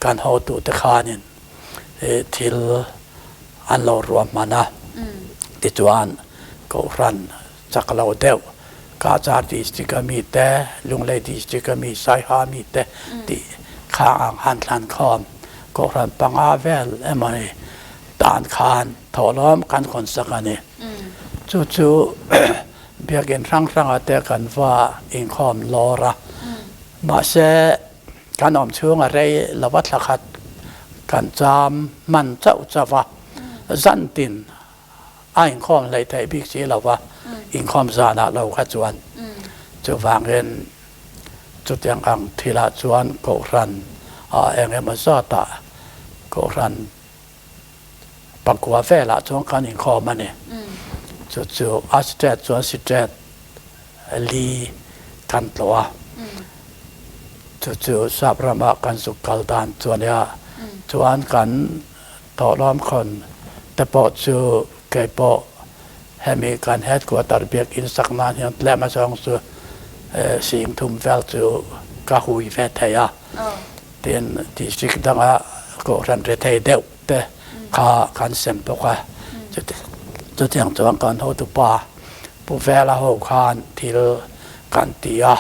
kan hotute khanin thil an lo ruahman a. Tichuan Kohhran chak lo deuh Cachar district a mi te, Lunglei district a mi, Saiha mi te tih kha ang han thlan khawm. Kohhran panga vel emawni tan khan thawhlawm kan hawnsak a ni. Chu chu biakin hrang hranga te kan va inkhawm lawr a. Mahse, kan awm chhunga rei lova thla khat kan cham hman chauh chauh a, zantin a inkhawm hleih theih bik si lo va, inkhawm zanah lo kha chuan. Chuvangin chutiang ang thilah chuan Kohhran ah eng emaw zatah Kohhran pakua velah chuan kan inkhawm a ni. Chu chu a state chuan state li kan tlawh a, chu chu sap rama kan zuk kal dan chu a nia. Chuan kan Thawhlawm khawn te pawh chu kei pawh hemi kan headquarter biakinn sak nan hian tlem azawng chu sing thum vel chu ka hui ve thei a. Tin, district danga kohhran ri thei deuh te kha kan sem bawk a. Chutiang chuan kan hotupa Pu Vela ho khan thil kan ti a,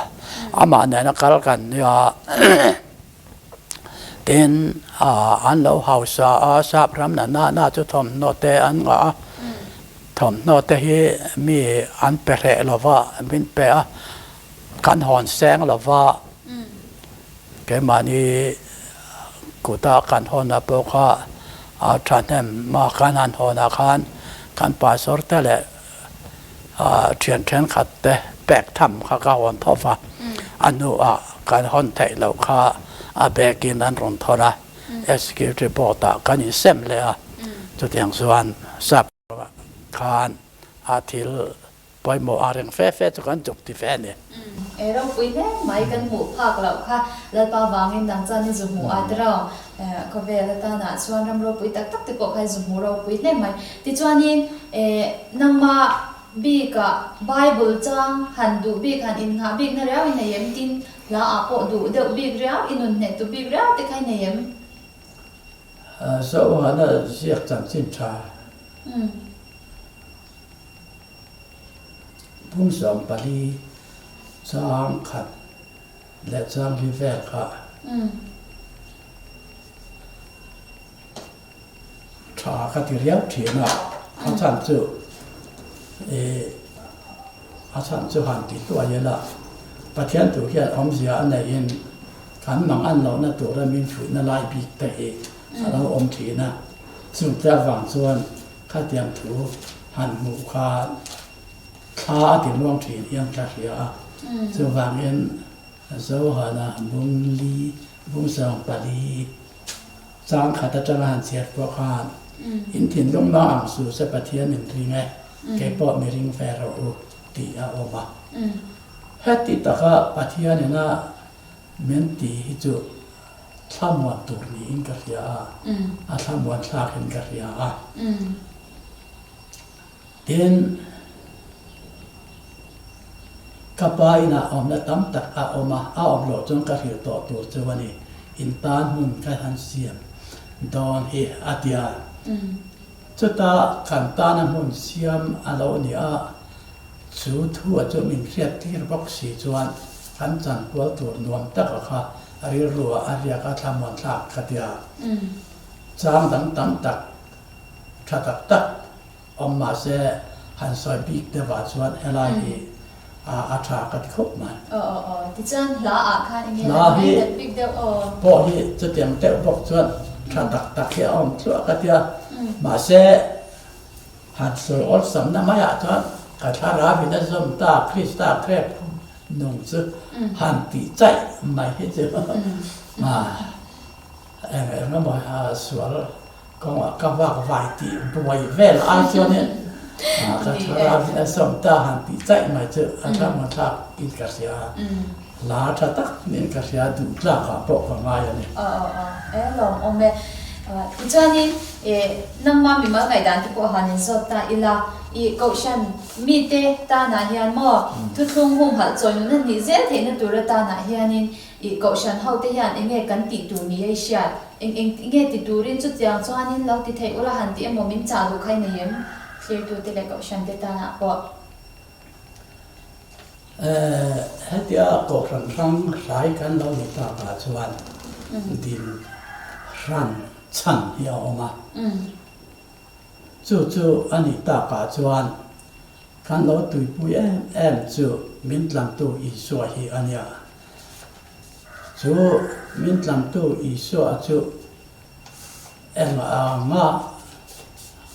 amah nena kal kan nia. Tin, an lo hausa a, sap ram na na na chu thawmhnaw te an ngah a, thawmhnaw te hi mi an pe hreh lo va, min pe a, kan hawn seng lo va, keimahni kuta kan hawn a pawh kha a thahnem a, kan han hawn ah khan kan pastor te leh Thian thenkhat te pek tham kha ka hawn tho va, a hnuah kan hawn theih loh kha a bekin an rawn thawn a, Executive Board ah kan insem leh a, chutiang chuan sap khan a thil pawimawh ang reng fe fe chu kan chuk ti ve a ni. E ropui hle mai kan hmuh phak loh kha Lalpa vangin dang chuan i zu hmuh a tiraw khawvel atanah chuan ram ropui tak tak te pawh kha i zu hmuh ropui hle mai. Tichuanin e nangmah bikah Bible chang han duh bik han innghah bikna riau i nei em tin hla ah pawh duh deuh bik riau i nun hneh tu bik riau te kha i nei em? Zohana ziak chanchin tha. Phung 14 chang khat leh chang li vel kha tha ka ti riau thin a, a chhan chu ih a chhan chu han ti hluai ila Pathian tur hian awmzia a neihin kan mang an lohna tura min fuihna lai bik te hi a lo awm thin a, chungte avang chuan Khatiang thu han hmuh kha thla a ti muang thin hian ka hria a, chuvangin Zohana bung li, bung 14 chang khat atanga han chhiat pawh khan in thinlung mang ang su se Pathian min ring e, kei pawh mi ring ve rawh u tih a awm a. Heti taka Pathianin a min ti hi chu Thlamuan tur niin ka hria a, a thlamuan thlakin ka hria a. Tin, ka pa inah awmna tam tak a awm a, a awm loh chuan ka hrilh tawh tur chu a ni. In tan hmun ka han siam dawn hi a ti a. Chuta kan tana hmun siam a lo ni a, chu thu chu min hriat tir bawk si chuan kan chanpual tur nuam taka kha A rilru ah a riak a thlamuan thlak ka ti a, chang dang tam tak tha tak tak awm mahse han sawi bik deuh ah chuan helai hi a tha ka ti khawp mai. Aw aw aw, tichuan hla ah khan enge han ngaih dat bik deuh aw. Pawh hi chutiang deuh bawk chuan tha tak tak hi a awm thluah ka ti a, mahse han sawi awlsamna maiah chuan ka thlarau in a zawm ta Krista krep Nung chu han tih chaih mai hi chu eng eng emaw sual kawngah ka vak vai tih buai vel ai chuanin ka thlarau in a sawm ta han tih chaih mai chu a thlamuan thlak in ka hria a, hla tha tak niin ka hria duh tlakah pawh ka ngai a ni. Aw aw aw e lawmawm e. Tichuanin nangma mimal ngaihdan te pawh han inzawt ta ila i kohhran Mite tanah hian maw thuthlung humhalh chawi nun a nih zel theihna tur atanah hianin ih kohhran hote hian eng nge kan tih tur ni ei hriat? Eng eng nge ti turin chutiang chuanin lo ti theih ula han ti emaw min chah duh kha i nei em? Thlirtute leh kohhrante tanah pawh. Hetia kohhran hrang hrai kan lo ni takah chuan din. hran chhan hi a awm a. Chu chu a nih takah chuan kan lo tuipui em em chu min tlangtu Isua hi a nia. Chu min tlangtu Isua chu eng anga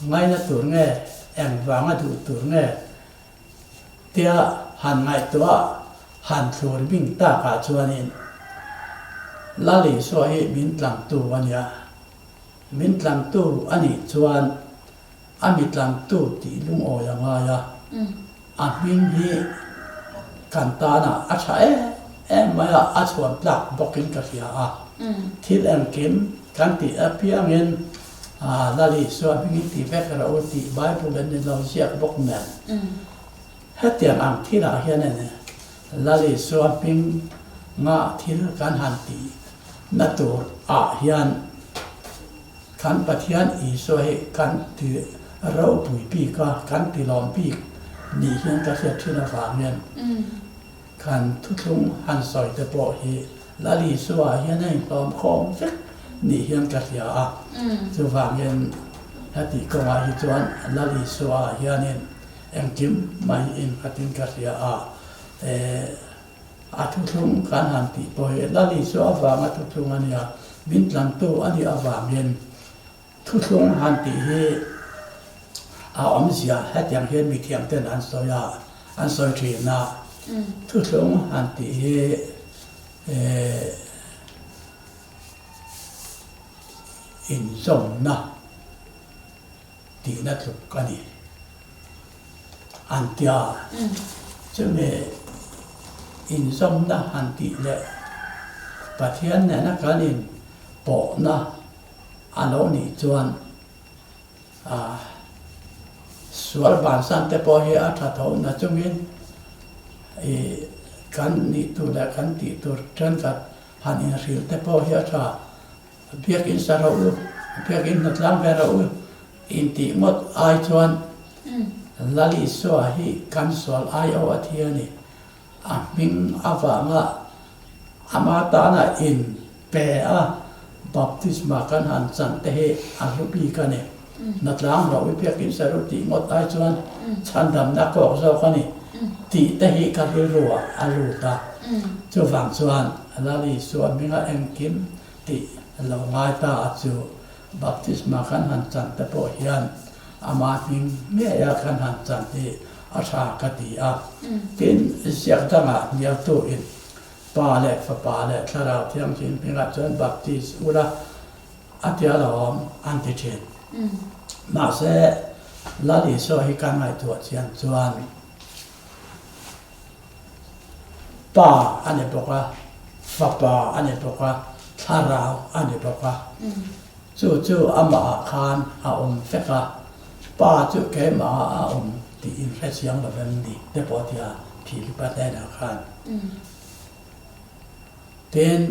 ngaina tur nge, eng vanga duh tur nge tia han ngaihtuah han thlur bing takah chuanin Lal Isua hi min tlangtu a nia. Min tlangtu a nih chuan a mi tlangtu tih lungawi a ngai a, a hming hi kan tanah a tha em em mai a, a chhuan tlak bawkin ka hria a. Thil engkim kan tih apiangin Lal Isua hmingin ti vek rawh u tih Bible in lo ziak bawk nen. Hetiang ang thilah hianin Lal Isua hming nga thil kan han tih na tur ah hian kan Pathian Isua hi kan ti ropui bik a, kan ti lawm bik nih hian ka hriat thin avangin kan thuthlung han sawi te pawh hi Lal Isua ah hian a inhlawm khawm vek nih hian ka hria a. Chuvangin heti kawngah hi chuan Lal Isua ah hianin engkim mai innghatin ka hria a. A thuthlung kan han tih pawh hi Lal Isua avanga thuthlung a nia, min tlangtu a nih avangin thuthlung han tih hi a awmzia hetiang hian mithiam ten an sawi a, an sawi thin a. Thuthlung han tih hi inzawmna tihna tluk a ni. An ti a, chumi inzawmna han tih leh Pathian nena kan inpawhna a lo nih chuan sual bansan te pawh hi a tha tho na chungin ih kan nih tur leh kan tih tur thenkhat han inhrilh te pawh hi a tha. Biakinn sa rawh u, biakinn hnatlang ve rawh u intih ngawt ai chuan Lal Isua hi kan sual aiawh a thi a ni. A hming avanga ama tana in pe a baptisma kan han chan te hi a hlu bik a ni. Hnatlang rawh u, biakinn sa rawh u tih ngawt ai chuan chhandamna kawk zawk a ni tih te hi ka rilru ah a lut a. Chuvang chuan Lal Isua hminga engkim tih lo ngai ta a chu baptisma kan han chan te pawh hian ama hming ngei a kan han chan hi a tha ka ti a. Tin, ziak dangah hnialtu in Pa leh Fapa leh Thlarau Thianghlim hmingah chuan baptis ula a tia lo awm an ti thin. Mahse, Lal Isua hi kan ngaihtuah chian chuan Pa a ni bawk a, Fapa a ni bawk a, Thlarau a ni bawk a. Chu chu amahah khan a awm vek a, Pa chu keimahah a awm tih inhre chiang lo em ni te pawh tia Philipa hnenah khan. Tin,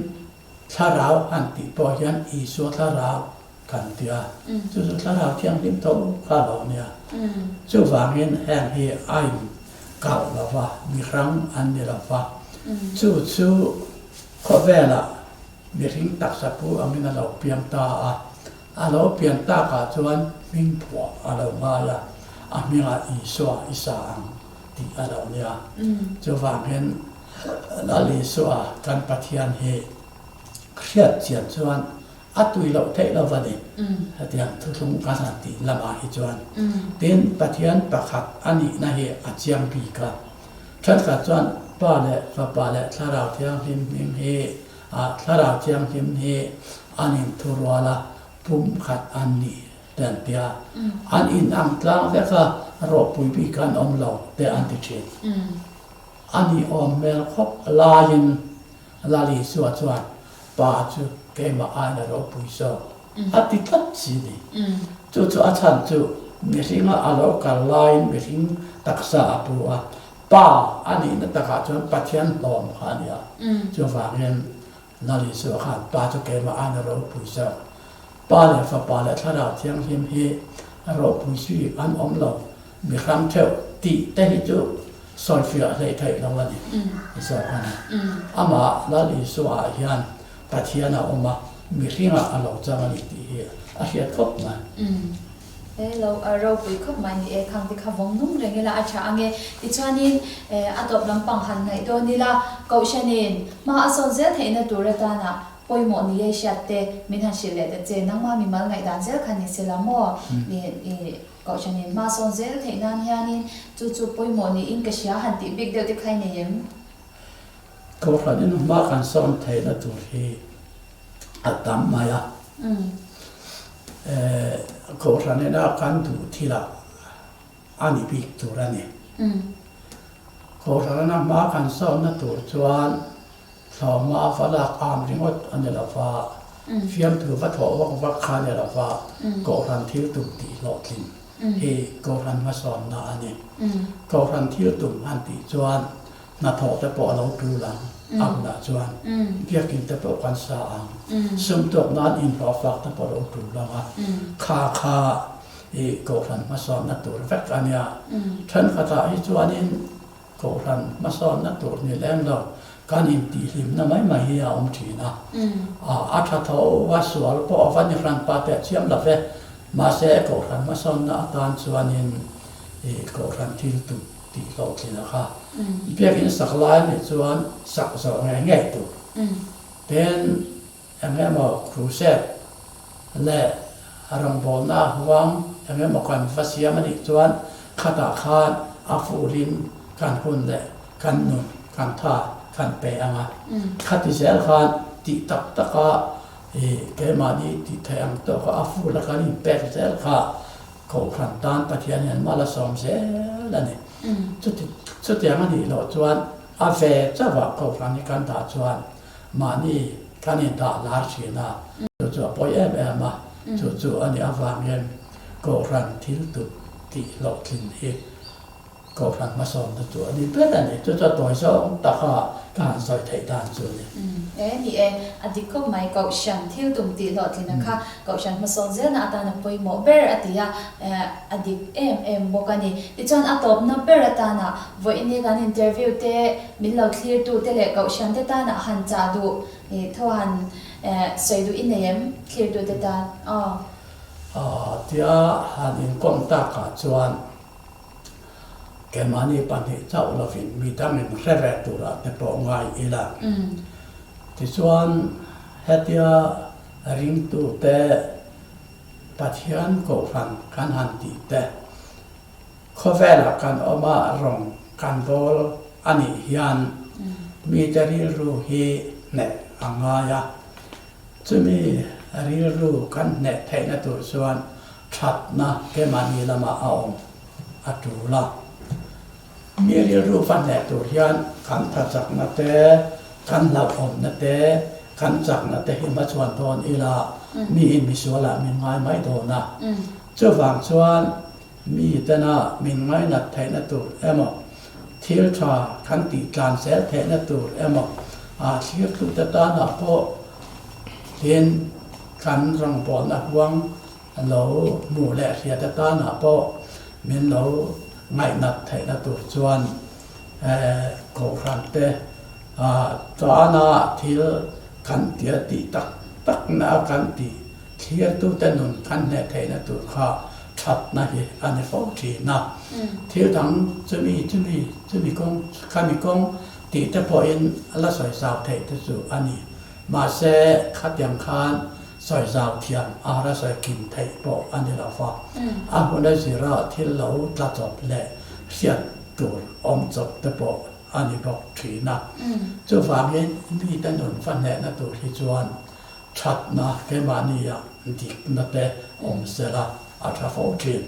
Thlarau han tih pawh hian Isua Thlarau kan ti a, chu chu Thlarau Thianghlim tho kha lo nia. Chuvangin heng hi a in kauh lo va, mihrang an ni lo va, chu chu khawvelah mihring taksa pu angin a lo piang ta a, a lo pian takah chuan hming phuah a lo ngai a, a hmingah Isua i sa ang tih a lo nia. Chuvangin Lal Isua kan Pathian hi hriat chian chuan a tui loh theih lo va ni. Hetiang thuthlung kan han tih lamah hi chuan tin Pathian pakhat a nihna hi a chiang bik a. Thenkhat chuan Pa leh Fapa leh Thlarau Thianghlim hming hi Thlarau Thianghlim hi an inthurual a, pumkhat an ni te an ti a. An inang tlang vek a, rawhpui bik an awm lo te an ti thin. A ni awm hmel khawp laiin Lal Isua chuan, Pa chu keimah aiin a ropui zawk, a ti tlat si ni. Chu chu a chhan chu mihringa a lo kal laiin mihring taksa a pu a, Pa a nihna takah chuan Pathian hlawm kha a ni a. Chuvangin Lal Isua khan, Pa chu keimah aiin a ropui zawk. Pa leh Fapa leh Thlarau Thianghlim hi ropui zui an awm lo. Mi hrang theuh tih te hi chu sawifiah hleih theih lo a ni zawk a ni. Amah Lal Isua ah hian Pathian a awm a. mihringah a lo chang a ni tih hi a hriat khawp mai. E lo ropui khawp mai ni e, khang te kha vawng nung reng ila a tha ang e. Tichuanin a tawp lampang han ngaih dawn ila, Kohhranin hma a sawn zel theihna tur atana pawimawh ni e hriat te min han hrilh leh ta che, nangma mimal ngaihdan zel kha ni sela maw? Kohhranin hma sawn zel theih nan hianin chu chu pawimawh niin ka hria han tih bik deuh te kha i nei em? Kohhranin hma kan sawn theihna tur hi a tam mai a. Kohhranina kan duh thilah a ni bik tur a ni. Kohhranina hma kan sawnna tur chuan Thlawhma va lak am ringawt a ni lo va, fiamthu va thawh vak vak kha a ni lo va, Kohhran thil tum tih hlawhtlin hi Kohhran hmasawnna a ni. Kohhran thil tum han tih chuan hnathawh te pawh a lo tul ang, a hunah chuan biakinn te pawh kan sa ang, sum tawk nan inhlawhfak te pawh a lo tul ang a, kha kha i Kohhran hmasawnna tur vek a nia. Thenkhatah hi chuanin Kohhran hmasawnna tur ni lem lo, kan intihhlimna mai mai hi a awm thin a. A tha tho a, sual pawh a va ni hran pa teh chiam lo ve. Mahse, Kohhran hmasawnna atan chuanin i Kohhran thil tum tih hlawhtlin a kha. Biakinn sak lai nih chuan sak zawh ngei ngei tur. Tin, Eng emaw crusade leh rawngbawlna huang eng emaw kan va siam a nih chuan khatah khan a fulin kan hun leh kan nun kan tha kan pe ang a. Khati zel khan tih tak taka ih keimahni tih theih ang tawka a fula kan inpek zel kha Kohhran tan Pathian hian mal a sawm zel a ni. Chuti chutiang a nih loh chuan a ve chauh ah Kohhran hi kan dah chuan Mahni kan indah lar thin a, chu chu a pawi em em a, chu chu a nih avangin Kohhran thil tut tih hlawhtlin hi Kohhran hmasawnna chu a ni ber a ni. Chu chu a tawi zawng taka ka han sawi theih dan chu a ni. E ni e, a dik khawp mai. Kohhran thil tum tih hlawhtlina kha Kohhran hmasawn zelna atana pawimawh ber a ti a, a dik em em bawk a ni. Tichuan a tawpna ber atana vawiin kan interview te Min lo thlirtu te leh kohhran te tan ah han chah duh i thaw han sawi duh i nei em thlirtu te tan aw. Tia han inkawm tak ah chuan keimahni pahnih chauh lovin mi dangin hre ve tur ah te pawh ngai ila. Tichuan hetia ringtu te Pathian kohhran kan han tih te Khawvelah kan awm a, rawng kan bawl a nih hian mite rilru hi hneh a ngai a. Chumi rilru kan hneh theihna tur chuan thatna keimahni lamah a awm a tul a. Mi rilru va hneh tur hian kan thachakna te, kan hlauhawmna te, kan chakna te hi hmachhuan dawn ila miin misualah min ngai mai dawn a. Chuvang chuan Mi tena min ngainat theihna tur emaw, thil tha kan tih tlan zel theihna tur emaw, a thlirtute tanah pawh tin kan rawngbawlna huang lo hmuh leh hriate tanah pawh min lo ngaihnat theihna tur chuan Kohhrante tana thil kan tia tih tak takna kan tih Thlirtute nun kan hneh theihna tur kha thatna hi a ni fo thin a. Thil dang chumi chumi chumi kawng khami kawng tih te pawhin a la sawi zau theih te chu a ni. Mahse khatiang khan sawi zau thiam a har a sawi kim theih pawh a ni lo va. A hmun a zira thil lo tla chawp leh hriat tur awm chawp te pawh a ni bawk thin a. Chuvangin mite nun va hnehna tur hi chuan Thatna keimahnia dikna te awm sela a tha fo thin.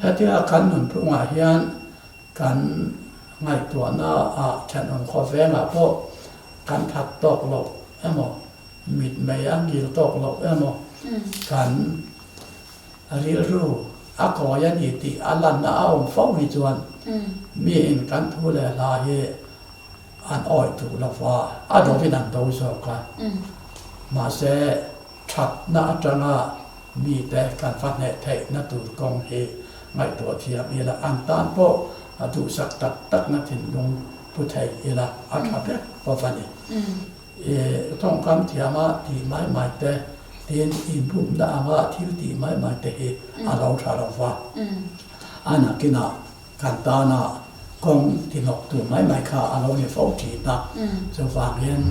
Hetia kan nunphungah hian kan ngaihtuahna ah thenawm khawvengah pawh kan that tawk loh emaw, mitmei a ngil tawk loh emaw, kan rilru a kawi a ni tih a lanna a awm fo hi chuan miin kan thu leh hla hi An awih duh lo va, a dovin an do zawk a. Mahse, thatna atanga mite kan va hneh theihna tur kawng hi ngaihtuah thiam ila, an tan pawh a duhsak tak takna thinlung pu thei ila a tha ber bawk a ni. Tawngkam thiama tih mai mai te, tin inbumna anga thil tih mai mai te hi a lo tha lo va. A nakinah kan tana kawng tinawk tur mai mai kha a lo ni fo thin a. Chuvangin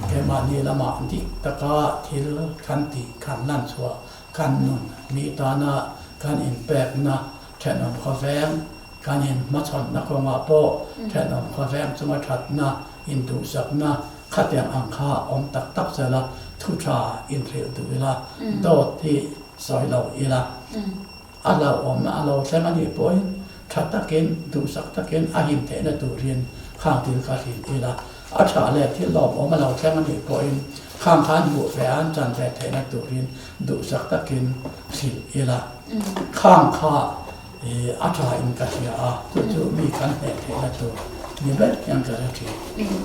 keimahni lamah dik taka thil kan tih kan lan chhuah kan nun mi tana kan inpekna thenawm khawveng Kan inhmachhawnna kawngah pawh thenawm khawveng chunga thatna, induhsakna khatiang ang kha awm tak tak sela thu tha inhrilh duh ila, dawt hi sawi lo ila, a hlauhawmna a lo thleng a nih pawhin tha takin, duhsak takin a him theihna turin khang thil kha hrilh ila, a tha leh thil lawmawm a lo thleng a nih pawhin khang khan hmuh ve an chan ve theihna turin duhsak takin hrilh ila, khang kha I a tha in ka hria a, chu chu mi kan hneh theihna tur ni ber hian ka hre thin.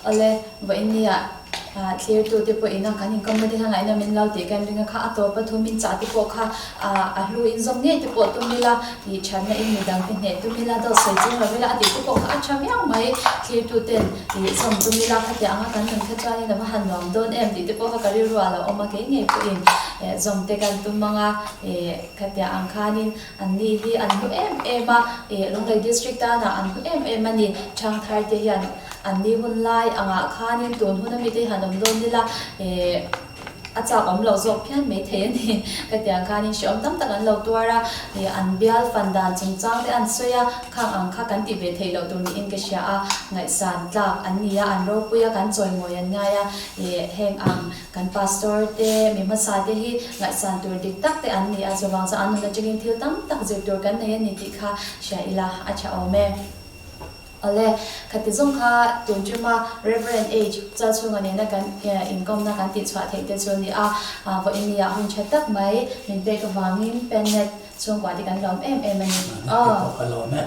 Awle, vawiin nia thlirtu te pawh ina kan inkawmna te kha ngaihna min lo tih kan ring a kha, a tawp a thu min chah te pawh kha a hlu in zawm ngei te pawh tum ila, tih thatna in midang te hneh tum ila, dawt sawi ching lo ila a tih te pawh kha a tha viau mai. Thlirtu ten tih zawm tum ila khatiang anga kan nun kha chuanin a va han nuam dawn em tih te pawh kha ka rilru ah lo awm a, kei ngei pawhin zawm te kan tum ang a. Khatiang ang khanin an ni hi an hlu em em a, ih Lunglei District tanah an hlu em em a ni. Thangthar te hian an ni hun lai angah khanin tun hun ami te hian awm dawn ila ih a chak awm loh zawk phian mai thei a ni. Khatiang khanin hrehawm tam tak an lo tuar a, ih an bial fan dan chungchang te an sawi a, khang ang kha kan tih ve theih loh tur niin ka hria a, ngaihsan tlak an ni a, an ropui a, kan chawimawi an ngai a, ih heng ang Kan pastor te, mi hmasa te hi ngaihsan tur dik tak te an ni a, chuvang chuan an nun atangin thil tam tak zir tur kan nei a ni tih kha hria ila a tha awm e. Awle, khati zawng kha tun tuma Reverend H. Chalchhunga nena kan inkawmna kan tihchhuah theih te chu a ni a, vawiin nia hun tha tak mai min pek avangin Pennet chhungkua te kan lawm em em a ni. Aw. Ka lawm e.